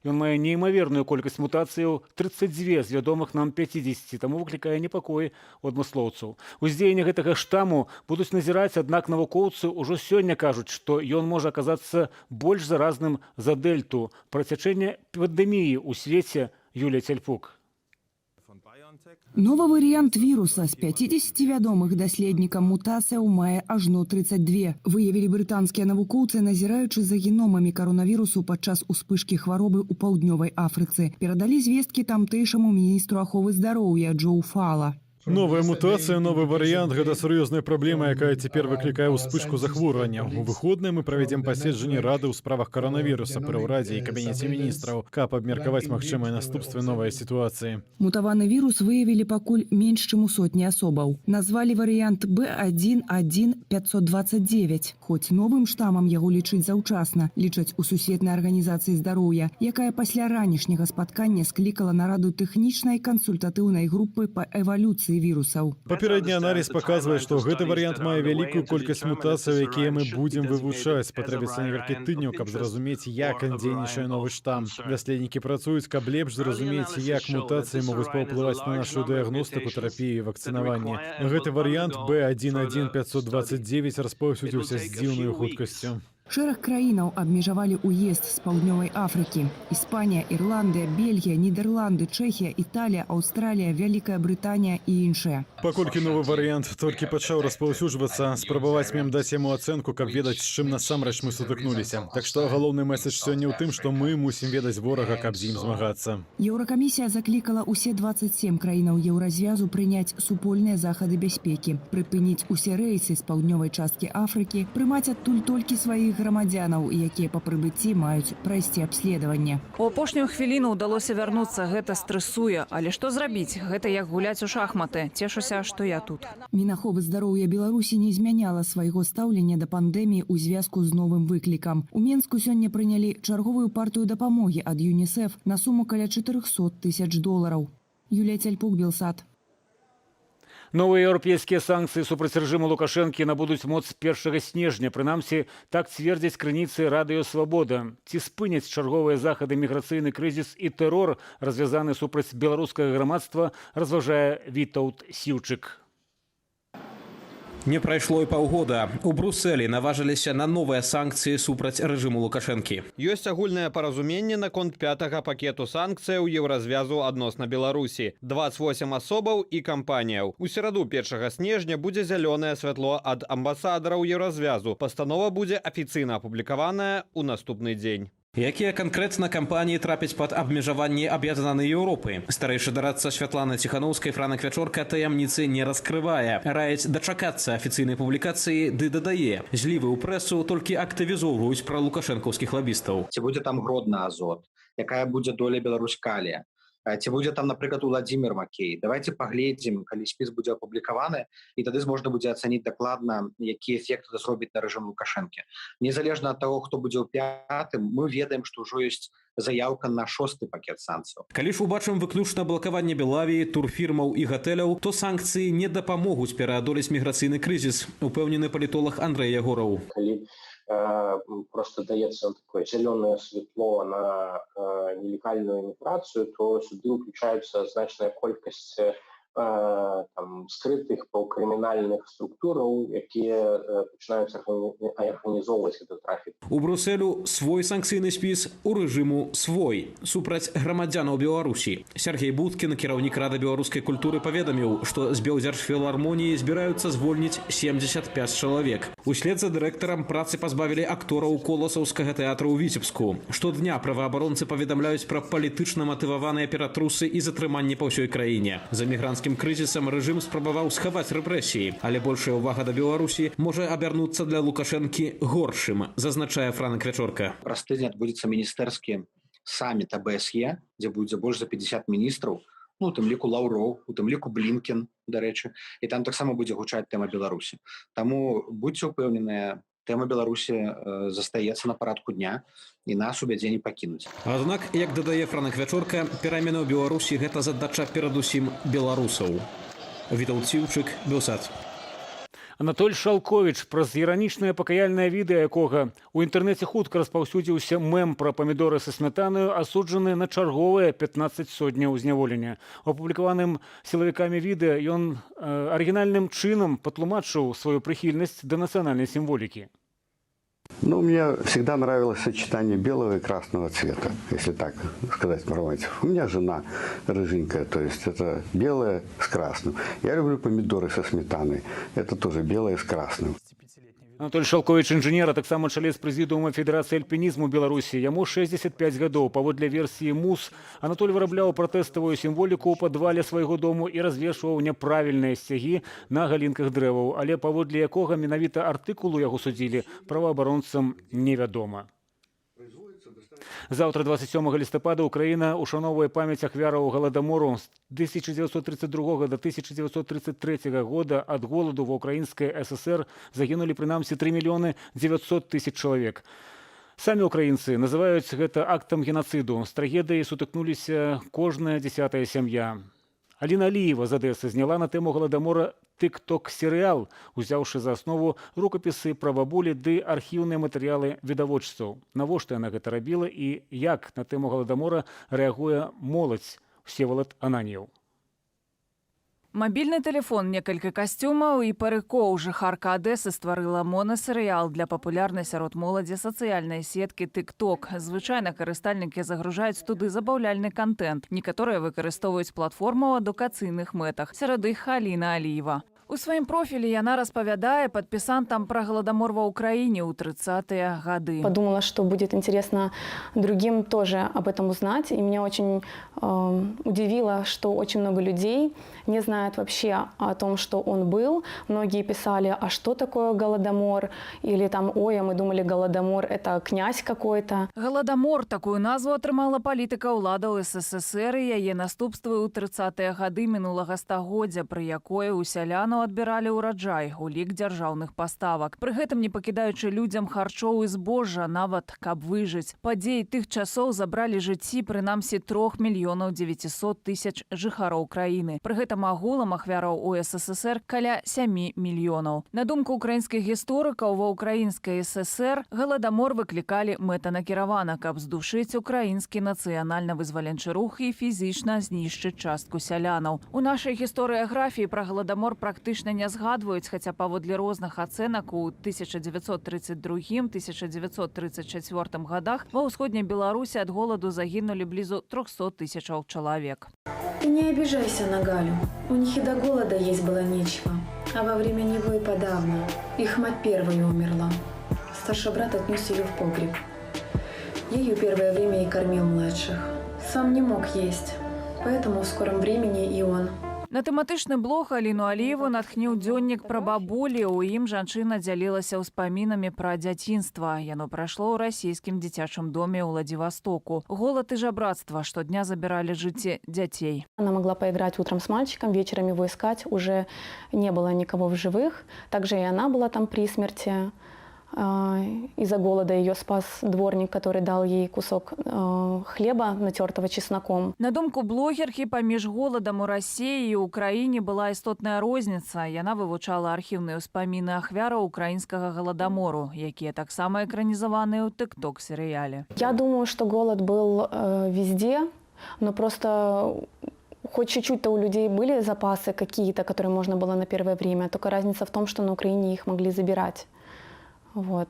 Ён мае неймаверную колькасць мутацыяў, 32 з вядомых нам 50, таму выклікае непакой у адмыслоўцаў. Уздзеянне гэтага штаму будуць назіраць, аднак навукоўцы ўжо сёння кажуць, што ён можа аказацца больш заразным за дэльту. Пра цячэнне пандэміі ў свеце Юлія Цяльпук. Новы варыянт віруса з 50 вядомых даследнікам мутацыяў мае ажно 32. Выявілі брытанскія навукоўцы, назіраючы за геномамі каронавірусу падчас успышкі хваробы ў Паўднёвай Афрыцы. Перадалі звесткі тамтэйшаму міністру аховы здароўя Джоу Фала. Новая мутацыя, новы варыянт — гэта сур'ёзная праблема, якая цяпер выклікае ўспышку захворвання. У выходныя мы правядзем паседжанне рады ў справах каронавіруса пры ўрадзе і кабінеце міністраў, каб абмеркаваць магчымыя наступствы новай сітуацыі. Мутаваны вірус выявілі пакуль менш чым у сотні асобаў. Назвалі варыянт B1.1.529. Хоць новым штамам яго лічыць заўчасна, лічаць у Сусветнай арганізацыі здароўя, якая пасля ранішняга спаткання склікала нараду тэхнічнай кансультатыўнай групы па эвалюцыі вірусаў. Папярэдні аналіз паказвае, што гэты варыянт мае вялікую колькасць мутацыяў, якія мы будзем вывучаць. Спатрэбіцца некалькі тыдняў, каб зразумець, як дзейнічае новы штам. Даследнікі працуюць, каб лепш зразумець, як мутацыі могуць паўплываць на нашу дыягностыку, тэрапію і вакцынаванне. Гэты варыянт B1.1.529 распаўсюдзіўся з дзіўнай хуткасцю. Шэраг краінаў абмежавалі ўезд з Паўднёвай Афрыкі. Іспанія, Ірландыя, Бельгія, Нідерланды, Чэхія, Італія, Аўстралія, Вялікая Брытанія і іншыя. Паколькі новы варыянт толькі пачаў распаўсюджвацца, спрабаваць мем даць яму ацэнку, каб ведаць, з чым насамрэч мы сутыкнуліся. Так што галоўны месседж сёння ў тым, што мы мусім ведаць ворага, каб з ім змагацца. Еўракамісія заклікала ўсе 27 краінаў Еўразвязу прыняць супольныя захады бяспекі, прыпыніць усе рэйсы з паўднёвай часткі Афрыкі, прымаць адтуль толькі сваіх грамадзянаў, якія па прыбыцці маюць прайсці абследаванне. У апошнюю хвіліну ўдалося вярнуцца, гэта стрэсуе. Але што зрабіць? Гэта як гуляць у шахматы. Цешуся, што я тут. Мінаховы здароўя Беларусі не змяняла свайго стаўлення да пандэміі ў звязку з новым выклікам. У Менску сёння прынялі чарговую партыю дапамогі ад ЮНІСЭФ на суму каля 400 тысяч долараў. Юлія Цяльпук, Белсат. Новыя еўрапейскія санкцыі супраць рэжыму Лукашэнкі набудуць моц 1 снежня. Прынамсі, так цвердзяць крыніцы Радыё Свабода. Ці спыняць чарговыя захады міграцыйны крызіс і тэрор, развязаны супраць беларускага грамадства, разважае Вітаўт Сіўчык. Не прайшло і паўгода. У Брусэлі наважыліся на новыя санкцыі супраць рэжыму Лукашэнкі. Ёсць агульнае паразуменне наконт пятага пакету санкцыяў Еўразвязу адносна Беларусі. 28 асобаў і кампаніяў. У сераду 1 снежня будзе зялёнае святло ад амбасадараў Еўразвязу. Пастанова будзе афіцыйна апублікаваная ў наступны дзень. Якія канкрэтна кампаніі трапяць пад абмежаванні Аб'яднанай Еўропы? Старэйшы дарадца Святланы Ціханаўскай Франак Вячорка таямніцы не раскрывае. Раіць дачакацца афіцыйнай публікацыі ды дадае: злівы ў прэсу толькі актывізоўваюць пралукашэнкаўскіх лабістаў. Ці будзе там Гродна Азот, якая будзе доля Беларуськалія, ці будзе там, напрыклад, Уладзімир Макей. Давайте паглядзім, калі спіс будзе апублікаваны, і тады можна будзе ацаніць дакладна, які эфект это зробіць на рэжым Лукашэнкі. Незалежна ад таго, хто будзе ў пятым, мы ведаем, што ўжо ёсць заяўка на шосты пакет санкцыяў. Калі ж убачым выключна блакаванне Белавіі, турфірмаў і гатэляў, то санкцыі не дапамогуць пераадолець міграцыйны крызіс, упэўнены палітолаг Андрэй Ягораў. Калі просто даецца такое зялёнае святло на нелегальную эміграцыю, то сюды ўключаюцца значная колькасць там скрытых паўкрымінальных структураў, якія пачынаюць арганізоўваць гэты трафік. У Брусэлю свой санкцыйны спіс, у рэжыму свой, супраць грамадзянаў Беларусі. Сяргей Будкін, кіраўнік Рады беларускай культуры, паведаміў, што з Белдзяржфілармоніі збіраюцца звольніць 75 чалавек. Услед за дырэктарам працы пазбавілі актораў Коласаўскага тэатра ў Віцебску. Штодня праваабаронцы паведамляюць пра палітычна матываваныя ператрусы і затрыманні па ўсёй краіне. За мігранцкім крызісам рэжым спрабаваў схаваць рэпрэсіі, але большая ўвага да Беларусі можа абярнуцца для Лукашэнкі горшым, зазначае Франак Вячорка. Праз тыдзень адбудзецца міністэрскі саміт АБСЕ, дзе будзе больш за 50 міністраў, ну, у тым ліку Лаўроў, у тым ліку Блінкен, дарэчы, і там таксама будзе гучаць тэма Беларусі. Таму будьце ўпэўненыя, тэма Беларусі застаецца на парадку дня, і нас у бядзе не пакінуць. Аднак, як дадае Франак Вячорка, перамены ў Беларусі гэта задача перадусім беларусаў. Вітаўт Сіўчык, Белсат. Анатоль Шалковіч, праз іранічнае пакаяльнае відэа якога ў інтэрнэце хутка распаўсюдзіўся мэм пра памідоры са смятанаю, асуджаны на чарговыя 15 содняў зняволення. У апублікаваным сілавікамі відэа ён арыгінальным чынам патлумачыў сваю прыхільнасць да нацыянальнай сімволікі. Ну, мне всегда нравилось сочетание белого и красного цвета, если так сказать по. У меня жена рыженькая, то есть это белое с красным. Я люблю помидоры со сметаной, это тоже белое с красным. Анатоль Шалковіч — інжынер, а таксама чалец прэзідыума Федэрацыі альпінізму Беларусі. Яму 65 гадоў. Паводле версіі МУС, Анатоль вырабляў пратэставую сімволіку ў падвале свайго дому і развешваў няправільныя сцягі на галінках дрэваў. Але паводле якога менавіта артыкулу яго судзілі, праваабаронцам невядома. Заўтра, 27 лістапада, Украіна ушаноўвае памяць ахвяраў Галадамору. З 1932 до 1933 года ад голаду ва Украінскай ССР загінулі прынамсі 3 мільёны 900 тысяч чалавек. Самі украінцы называюць гэта актам генацыду. З трагедыяй сутыкнуліся кожная дзясятая сям'я. Аліна Аліева з Адэсы зняла на тэму Галадамора тык-ток серыял, узяўшы за аснову рукапісы прабабулі ды архіўныя матэрыялы відавочцаў. Навошта яна гэта рабіла і як на тэму Галадамора рэагуе моладзь? Усевалад Ананьеў. Мабільны тэлефон, некалькі касцюмаў і парыкоў — жыхарка Адэсы стварыла монасерыял для папулярнай сярод моладзі сацыяльнай сеткі TikTok. Звычайна карыстальнікі загружаюць туды забаўляльны кантэнт. Некаторыя выкарыстоўваюць платформу ў адукацыйных мэтах. Сярод іх Аліна Аліева. У сваім профілі яна распавядае падпісантам пра галадамор ва Ўкраіне ў 30-тыя гады. Подумала, что будет интересно другим тоже об этом узнать. И меня очень удивило, что очень много людей не знают вообще о том, что он был. Многие писали: «А что такое голодомор?» Или там: «Ой, а мы думали, голодомор – это князь какой-то». Галадамор — такую назву атрымала палітыка ўладаў СССР і яе наступствы ў 30-тыя гады мінулага стагоддзя, пры якой у сялянаў адбіралі ўраджай у лік дзяржаўных паставак. Пры гэтым не пакідаючы людзям харчоў і збожжа, нават каб выжыць. Падзеі тых часоў забралі жыцці прынамсі 3 900 000 жыхароў краіны. Пры гэтым агулам ахвяраў у СССР каля 7 мільёнаў. На думку украінскіх гісторыкаў, ва Украінскай ССР галадамор выклікалі мэтанакіравана, каб здушыць украінскі нацыянальна-вызваленчы рух і фізічна знішчыць частку сялянаў. У нашай гісторыяграфіі пра галадамор практычна не згадваюць, хаця паводле розных ацэнак у 1932-1934 годах ва ўсходняй Беларусі ад голаду загінулі блізу 300 тысячаў чалавек. Ты не обижайся на Галю. У них и до голода есть было нечего. А во время него и подавно. Их мать первой умерла. Старший брат отнес ее в погреб. Ею первое время и кормил младших. Сам не мог есть. Поэтому в скором времени и он. На тэматычны блог Аліну Аліеву натхніў дзённік прабабулі. У ім жанчына дзялілася ўспамінамі пра дзяцінства. Яно прайшло ў расійскім дзіцячым доме ў Уладзівастоку. Голад і жабрацтва штодня забіралі жыцці дзяцей. Она могла поиграть утром с мальчиком, вечером его искать, уже не было никого в живых. Также и она была там при смерти. Из-за голода ее спас дворник, который дал ей кусок хлеба, натертого чесноком. На думку блогеркі, паміж голадам у Расіі і Украіне была істотная розніца. Яна вывучала архіўныя ўспаміны ахвяраў украінскага галадамору, якія таксама экранізаваныя ў тык-ток серыяле. Я думаю, что голод был везде, но просто хоть чуть-чуть-то у людей были запасы какие-то, которые можно было на первое время. Только разница в том, что на Украине их могли забирать. Вот.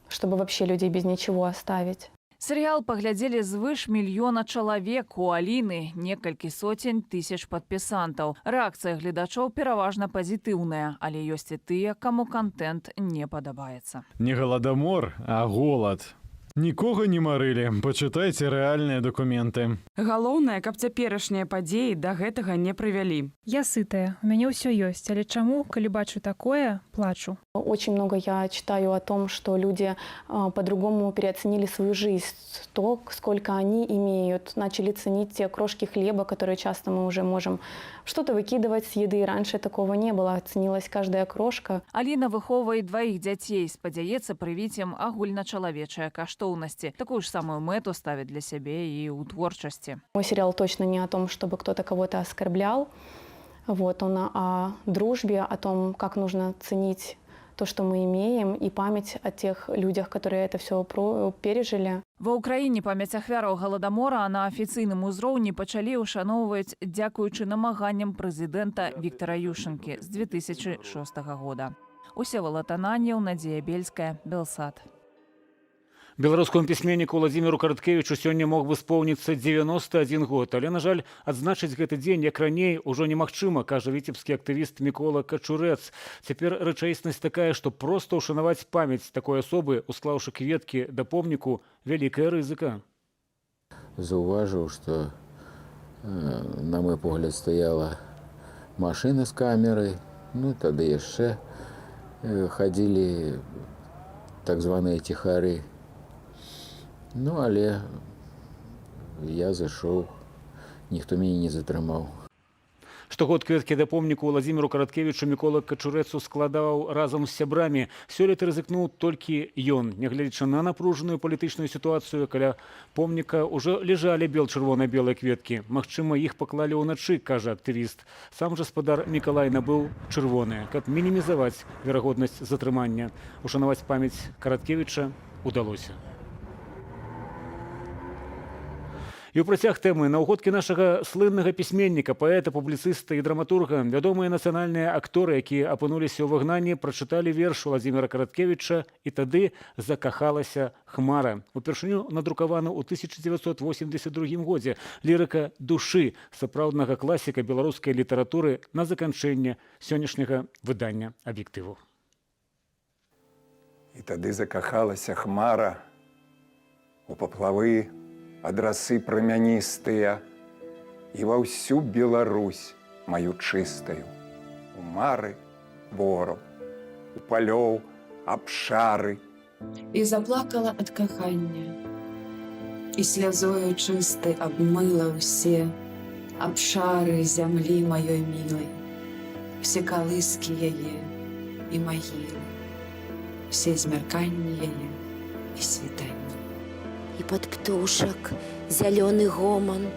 Чтобы вообще людей без ничего оставить. Серыял паглядзелі звыш мільёна чалавек. У Аліны некалькі соцень тысяч падпісантаў. Рэакцыя гледачоў пераважна пазітыўная, але ёсць і тыя, каму кантэнт не падабаецца. Не галадамор, а голад. Нікога не марылі, пачытайце рэальныя дакументы. Галоўнае, каб цяперашнія падзеі да гэтага не прывялі. Я сытая, у мяне ўсё ёсць, але чаму, калі бачу такое, плачу. Очень много я читаю о том, что люди по-другому переоценили свою жизнь, то, сколько они имеют, начали ценить те крошки хлеба, которые часто мы уже можем что-то выкидывать с еды. Раньше такого не было, ценилась каждая крошка. Аліна выхоўвае дваіх дзяцей, спадзяецца прывіць ім агульначалавечыя каштоўнасці. Такую ж самую мэту ставіць для сябе і ў творчасці. Мой сериал точно не о том, чтобы кто-то кого-то оскорблял. Вот, он о дружбе, о том, как нужно ценить то, что мы имеем, и память о тех людях, которые это все пережили. Ва Ўкраіне памяць ахвяраў галадамора на афіцыйным узроўні пачалі ўшаноўваць дзякуючы намаганням прэзідэнта Віктара Юшчанкі з 2006 года. Усевалад Ананьеў, Надзея Бельская, Белсат. Беларускаму пісьменніку Уладзіміру Караткевічу сёння мог бы споўніцца 91 год, але, на жаль, адзначыць гэты дзень, як раней, ужо немагчыма, кажа віцебскі актывіст Мікола Качурэц. Цяпер рэчаіснасць такая, што проста ўшанаваць памяць такой асобы, усклаўшы кветкі да помніку, вялікая рызыка. Заўважыў, што, на мой погляд, стаяла машына з камерай. Ну, тады яшчэ хадзілі так званыя ціхары. Ну, але я зайшоў, ніхто мяне не затрымаў. Штогод кветкі да помніку Уладзіміру Караткевічу Мікола Качурэцу складаў разам з сябрамі. Сёлета рызыкнуў толькі ён. Нягледзячы на напружаную палітычную сітуацыю, каля помніка ўжо ляжалі бел-чырвона-белыя кветкі. Магчыма, іх паклалі ўначы, кажа актывіст. Сам жа спадар Мікалай набыў чырвоныя, каб мінімізаваць верагоднасць затрымання. Ушанаваць памяць Караткевіча удалося. І ў працяг тэмы: на ўгодкі нашага слыннага пісьменніка, паэта, публіцыста і драматурга вядомыя нацыянальныя акторы, якія апынуліся ў выгнанні, прачыталі верш Уладзіміра Караткевіча «І тады закахалася хмара». Упершыню надрукаваны ў 1982 годзе, лірыка душы сапраўднага класіка беларускай літаратуры на заканчэнне сённяшняга выдання «Аб'ектыву». І тады закахалася хмара у паплавы ад расы прамяністыя і ва ўсю Беларусь маю чыстаю, у мары бору, у палёў абшары. І заплакала ад кахання, і слязою чыстай абмыла ўсе абшары зямлі маёй мілай, все калыскі яе і магілы, все змярканні яе і світанні. І пад птушак зялёны гоман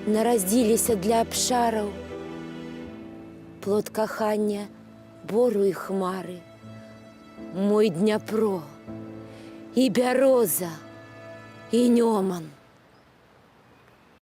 нарадзіліся для абшараў плод кахання бору і хмары, мой Дняпро і бяроза і Нёман.